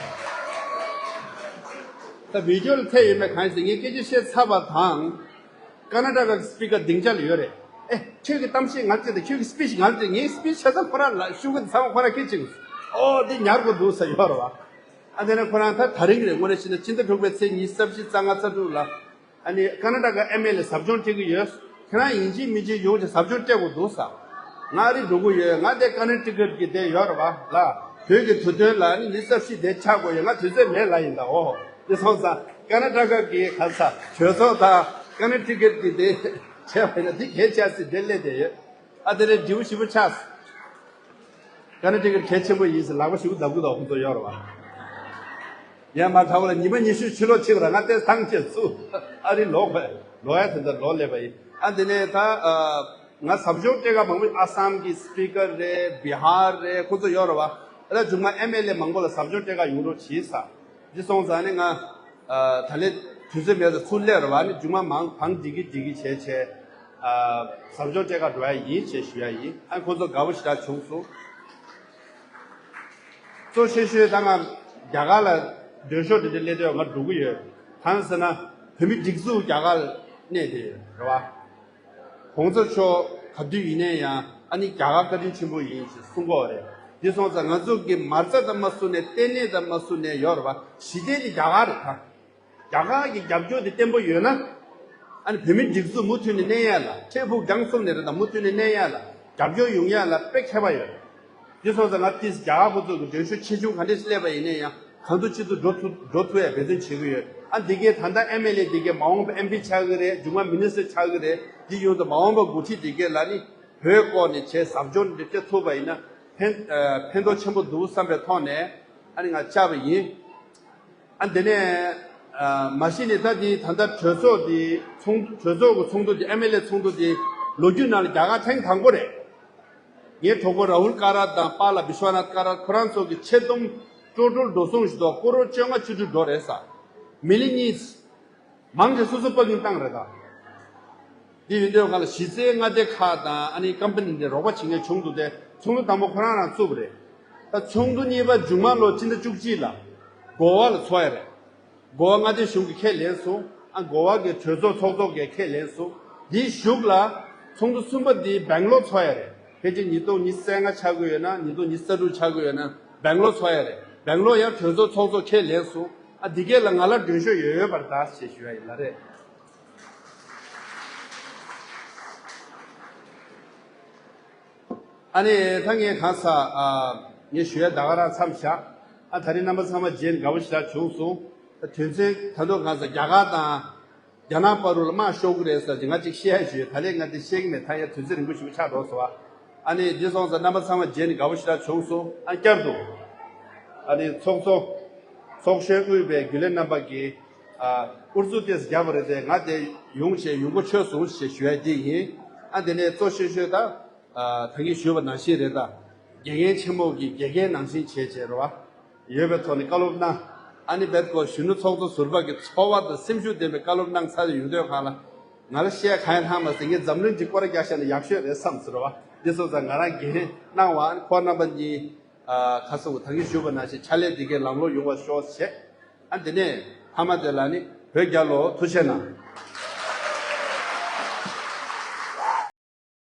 ད་བི་ཌི་ཡོ་ལ་ཐེབས་ཡོད་མེད་གང་ཡིན་ཟེར། ངས་སྐད་ཆ་བཤད་ཚར་བ་དང་། ཀར་ན་ཊ་ཀ་གི་སི་པི་ཀར་སྡིངས་ཆ་ལ་ཡོད་རེད། ཨེ། ཁྱོད་ཀྱི་གཏམ་བཤད་ང་ལ་བྱེད་དང་། ཁྱོད་ཀྱི་སི་པི་ཆི་ང་ལ་བྱེད། ངའི་སི་པི་ཆི་བྱས་ཙང་ཁོ་རང་ལ་ཤོག་གུ་དེ་ཚང་མ་ཁོ་རང་སྐད་ཆ་བྱེད། ཨོ་འདི་ཉར་དགོས་འདུག་ཟེར་ཡོད་རེད་བ། ཨ་དེ་ནས་ཁོ་རང་ད་ད་རིང་རེད། དངོས་གནས་བྱས་ན་ཕྱི་ཟླ་དྲུག་པའི་ཚེས་ཉི་ཤུ་རྩ་བཞི་རྩ་ལྔ་རྩ་དྲུག་ལ། ཨ་ནི་ཀར་ན་ཊ་ཀ་ཨེམ་ཨེལ་ཨེ་ཟབ་སྦྱོང་སྤྲད་ཀྱི་ཡོད། ཁྱེད་རང་ཡིན་གཅིག་མིན་གཅིག་ཡོང་བྱས་ཟབ་སྦྱོང་སྤྲད་དགོས་འདུག་ཟེར། ང་ཨ་རི་འགྲོ་གི་ཡོད། ང་དེ་ཀ་ནེ་ཊི་ཀཊ་གི་དེ་ཡོད་རེད་བ་ལ། བོད་ཀྱི་དུས་སྟོན་ལ་ཨ་ནི་ཉི་ཤུ་རྩ་བཞི་དེ་ཆགས་དགོས་ཡོད། ང་དུས་ཚོད་མེད་ལབ་ཡིན་ད། འོ་དེ་སོང་ཙང་ཀར་ན་ཊ་ཀ་གི་ག་ས་གྲོས་ཚོགས་དང་ཀ་ནེ་ཊི་ཀཊ་གི་དེ། བྱས་པ་ཡིན་ན་འདི་གལ་ཆེ་སྲིད་འདིར་སླེབས་བསྡད་ཡོད། ཨ་དེ་ནས་འབྲས་བུ་ཞེ་པོ་ཆགས་སོང་། ཀ་ན་ཊི་ཀ་གལ་ཆེན་པོ་ཡིན་ཟེར་ལག་པ་ཞེ་པོ་འདར་གྱི་འདུག་ཁོང་ཚོ་ཡོད་རེད་བ། ཡ་མ་ཁ་བ་ལ་ཉི་མ་ཉི་ཤུ་ཕྱི་ལོགས་ཕྱིན་པ་ར་ང་ཏོག་ཙམ་ཐང་ཆད་སོང་། ཨ་རི་ལོག་པ་ལོག་ཡ་དེ་འདྲ་ལོག་སླེབས་པ་ཡིན། ཨ་དེ་ནས་ད་ཨ་ང་ཟབ་སྦྱོང་སྤྲད་ག་མང་པོ་ཨ་སམ་གི་སི་པི་ཀར་རེད། བི་ཧར་རེད། ཁོང་ཚོ་ཡོད་རེད་བ། ཨ་ད་མཇུག་མ་ཨེམ་ཨེལ་ཨེ་མང་པོ་ལ་ཟབ་སྦྱོང་སྤྲད་ག་ཡོང་རོགས་བྱེད་ས། འདི་སོང་ཙང་ནི་ང་ཨ་ད་ལས་དུས་ཚོད་མེད་ཙང་ཚུར་སླེབས་རེད་བ། ནི་མཇུག་མ་མང་བང་སྒྲིག་གི་སྒྲིག་གི་བྱས་བྱས་ཨ་ཟབ་སྦྱོང་སྤྲད་ག་འགྲོ་ཡ་ཡིན་ཞེས་ཞུ་ཡ་ཡིན། ཨ་ཁོང་ཚོ་དགའ་པོ་ཞེ་དྲག་བྱུང་སོང་། གཙོ་ཆེ་ཤོས་ད་ང་རྒྱ་གར་ལ་མགྲོན་ཤོག་འདི་འདྲ་སླེབས་དུས་ང་འགྲོ་གི་ཡོད། གང་ཟེར་ན་བོད་མི་སྒྲིག་འཛུགས་རྒྱ་གར་གནས་དེ་རེད་བ། གོང་ས་མཆོག་ག་དུས་ཡིན་ནའི་ཡང་ཨ་ནི་རྒྱ་གར་བཀའ་དྲིན་ཆེན་པོ་ཡིན་ཞེས་གསུང་གི་ཡོད་རེད། འདི་སོང་ཙང་ང་ཚོ་གི་མ་རྩ་དང་མ་བསུ་ནས་ལྟེ་གནས་དང་མ་བསུ་ནས་ཡོད་རེད་བ། གཞི་རྟེན་དེ་རྒྱ་གར་རེད་ད། རྒྱ་གར་གྱི་རྒྱབ་སྐྱོར་དེ་བརྟན་པོ་ཡོད་ན། ཨ་ནི་བོད་མི་སྒྲིག་འཛུགས་མུ་མཐུད་ནས་གནས་ཡ་ལ། འཕྲལ་ཕུགས་རྒྱང་གསུམ་ནས་རེད་ད། མུ་མཐུད་ནས་གནས་ཡ་ལ་རྒྱབ་སྐྱོར་ཡོང་ཡ་ལ་དཔེ་ཁྱད་པར་ཡོད། འདི་སོང་ཙང་ང་ཏིས་རྒྱ་གར་ཁོ་ཚོ་གི་མགྲོན་ཤོག་ཆེ་ཆུང་ག་འདྲས་སླེབས་པ་ཡིན་ནའི་ཡང་གང་ཐུབ་ཅི་ཐུབ་འགྲོ་ཐུབ་འགྲོ་ཐུབ་ཡ་འབད་བརྩོན་བྱེད་ཀྱི་ཡོད། ཨ་འདི་གའི་ད་ལྟ་ཨེམ་ཨེལ་ཨེ་འདི་གའི་མ་འོངས་པ་ཨེམ་པི་ཆགས་ཀྱི་རེད། མཇུག་མ་མི་ནི་སི་ཊར་ཆགས་ཀྱི་རེད། འདི་ཡོང་དུས་མ་འོངས་པ་འགོ་ཁྲིད་འདི་གའི་ལ་ནི་བོད་སྐོར་ནས་བྱས་ཟབ་སྦྱོང་འདི་སྤྲད་ཐུབ་པ་ཡིན་ན་ཕན་ཨ་ཕན་ཐོགས་ཆེན་པོ་འདུག་བསམ་པའི་ཐོག་ནས་ཨ་ནི་ང་བཅར་བ་ཡིན། ཨ་འདི་ནས་ཨ་མ་གཞི་ནས་ད་འདི་ད་ལྟ་གྲོས་ཚོགས་འདི་ཚོགས་གྲོས་ཚོགས་ཀྱི་ཚོགས་འདུ་འདི་ཨེམ་ཨེལ་ཨེ་ཚོགས་འདུ་འདི་ལོ་རྒྱུས་ནང་ལ་རྒྱ་གར་ཐེངས་དང་པོ་རེད། ངའི་གྲོགས་པོ་ར་ཧུལ་ཀ་ར་དང་པཱ་ལ་བི་ཤྭ་ནཱཐ་ཀ་ར་ཁོ་རང་ཚོ་གི་ཆེད་བསྡོམས་སྤྲོ་སྤྲོར་འགྲོ་སོང་ཞིག་འདུག་ཀོ་རོར་བཅོ་ལྔ་བཅུ་དྲུག་འགྲོ་རེད་ས། མི་ལི་གཉིས། མང་ཆེ་སོ་སོ་པ་ལིང་བཏང་རེད་ད། འདི་ཡིན་དུས་གང་ལ་གཞི་རྩའི་མངའ་སྡེ་ཁག་དང་ཨ་ནི་ཀམ་པ་ནི་འདི་རོགས་པ་བྱེད་མཁན་བྱུང་འདུག་སྟེ་ཚོགས་འདུ་དང་པོ་ཁོ་རང་རང་བཙུགས་པ་རེད། ད་ཚོགས་འདུ་གཉིས་པ་མཇུག་མ་ལོ་སྤྱི་ཟླ་བཅུ་གཅིག་ལ་གོ་བ་ལ་ཚོགས་ཡ་རེད། གོ་བ་མངའ་སྡེ་གཞུང་གིས་ཁས་ལེན་སོང་། ཨ་གོ་བ་གི་གྲོས་ཚོགས་ཚོགས་གཙོ་གིས་ཁས་ལེན་སོང་། འདིའི་གཞུག་ལ་ཚོགས་འདུ་གསུམ་པ་འདི་སྦེང་ལོར་ཚོགས་ཡ་རེད། ཕལ་ཆེར་ཉིས་སྟོང་ཉི་ཤུ་རྩ་ལྔ་ཆགས་ཀྱི་ཡོད་ན་ཉིས་སྟོང་ཉི་ཤུ་རྩ་དྲུག་ཆགས་ཀྱི་ཡོད་ན་སྦེང་ལོར་ཚོགས་ཡ་རེད། སྦེང་ལོར་ཡང་གྲོས་ཚོགས་ཚོགས་གཙོ་ཁས་ལེན་སོང་། ཨ་འདི་གས་ལ་ང་ལ་མགྲོན་ཤོག་ཡོད་ཡོད་པར་གདའ་ཞེས་ཞུ་ཡ་ཡིན་ལ་རེད། ཨ་ནི་ད་ངས་གང་ཟག་ཨ་ངས་ཞུ་ཡ་ད་ག་རང་མཚམས་བཞག་ཨ་ད་རིང་རྣམ་པ་ཚང་མ་མཇལ་དགའ་པོ་ཞེ་དྲག་བྱུང་སོང་། ད་དོན་ཚན་ད་དུང་གང་ཟག་རྒྱ་གར་དང་རྒྱ་ནག་བར་དུ་ལ་དམག་ཤོར་གི་རེད་ཟེར་གྱི་ང་ཅིག་བཤད་ཡ་ཞུས། ད་ལས་ང་འདི་བཤད་གི་མེད། ད་ཡ་དུས་ཚོད་རིང་པོ་ཞིག་ཆགས་འགྲོ་སོང་བ། ཨ་ནི་འདི་སོང་ཙང་རྣམ་པ་ཚང་མ་མཇལ་ནས་དགའ་པོ་ཞེ་དྲག་བྱུང་སོང་། ཨ་བསྐྱར་དུ་ཨ་ནི་ཚོགས་གཙོ་ཚོགས་གཞོན་དབུས་པའི་རྒྱུན་ལས་རྣམ་པ་གིས་ཨ་ཨུ་ཚུགས་ཏོག་ཙམ་བརྒྱབ་པ་རེད་དེ་ང་དེ་ཡོང་བྱས་ཡོང་སྒོ་ཆོད་སོང་ཞེས་ཞུ་ཡ་འདི་ཡིན། ཨ་དེ་ནས་གཙོ་ཆེ་ཤོས་ད་ཨ་ད་གིན་ཞུས་པ་ནང་བཞིན་རེད་ད། དགེ་རྒན་ཆེན་མོ་གིས་དགེ་རྒན་ནང་བཞིན་བྱས་བྱས་རེད་བ། ཡོད་པའི་ཐོག་ནས་བཀའ་སློབ་གནང་། ཨ་ནི་བེད་ཀོ་གཞོན་ནུ་ཚོགས་གཙོ་ཟུར་པ་གི་ཚོར་བ་དང་སེམས་ཤུགས་ལྡན་པའི་བཀའ་སློབ་གནང་ཚར་ཡོང་དུས་གང་ལ། ང་ལ་བཤད་གང་ཡང་ལྷག་མ་ཟད་ངས་འཛམ་གླིང་གི་སྐོར་རྒྱག་བཤད་ན་ཡག་ཤོས་རེད་བསམ་ཟེར་བ། འདི་སོང་ཙང་ང་རང་འགན་གནང་བ་ཨ་ནི་ཁོ་རྣམ་པ་གཉིས་ཨ་ཁ་སང་ད་གིན་ཞུས་པ་ནང་བཞིན་ཕྱག་ལས་འདི་གའི་ལམ་ལྷོང་ཡོང་བ་ཤོག་བྱས། ཨ་འདི་ནས་མཐའ་མ་དེ་ལ་ནི་བོད་རྒྱལ་ལོ། ཐུགས་རྗེ་གནང་།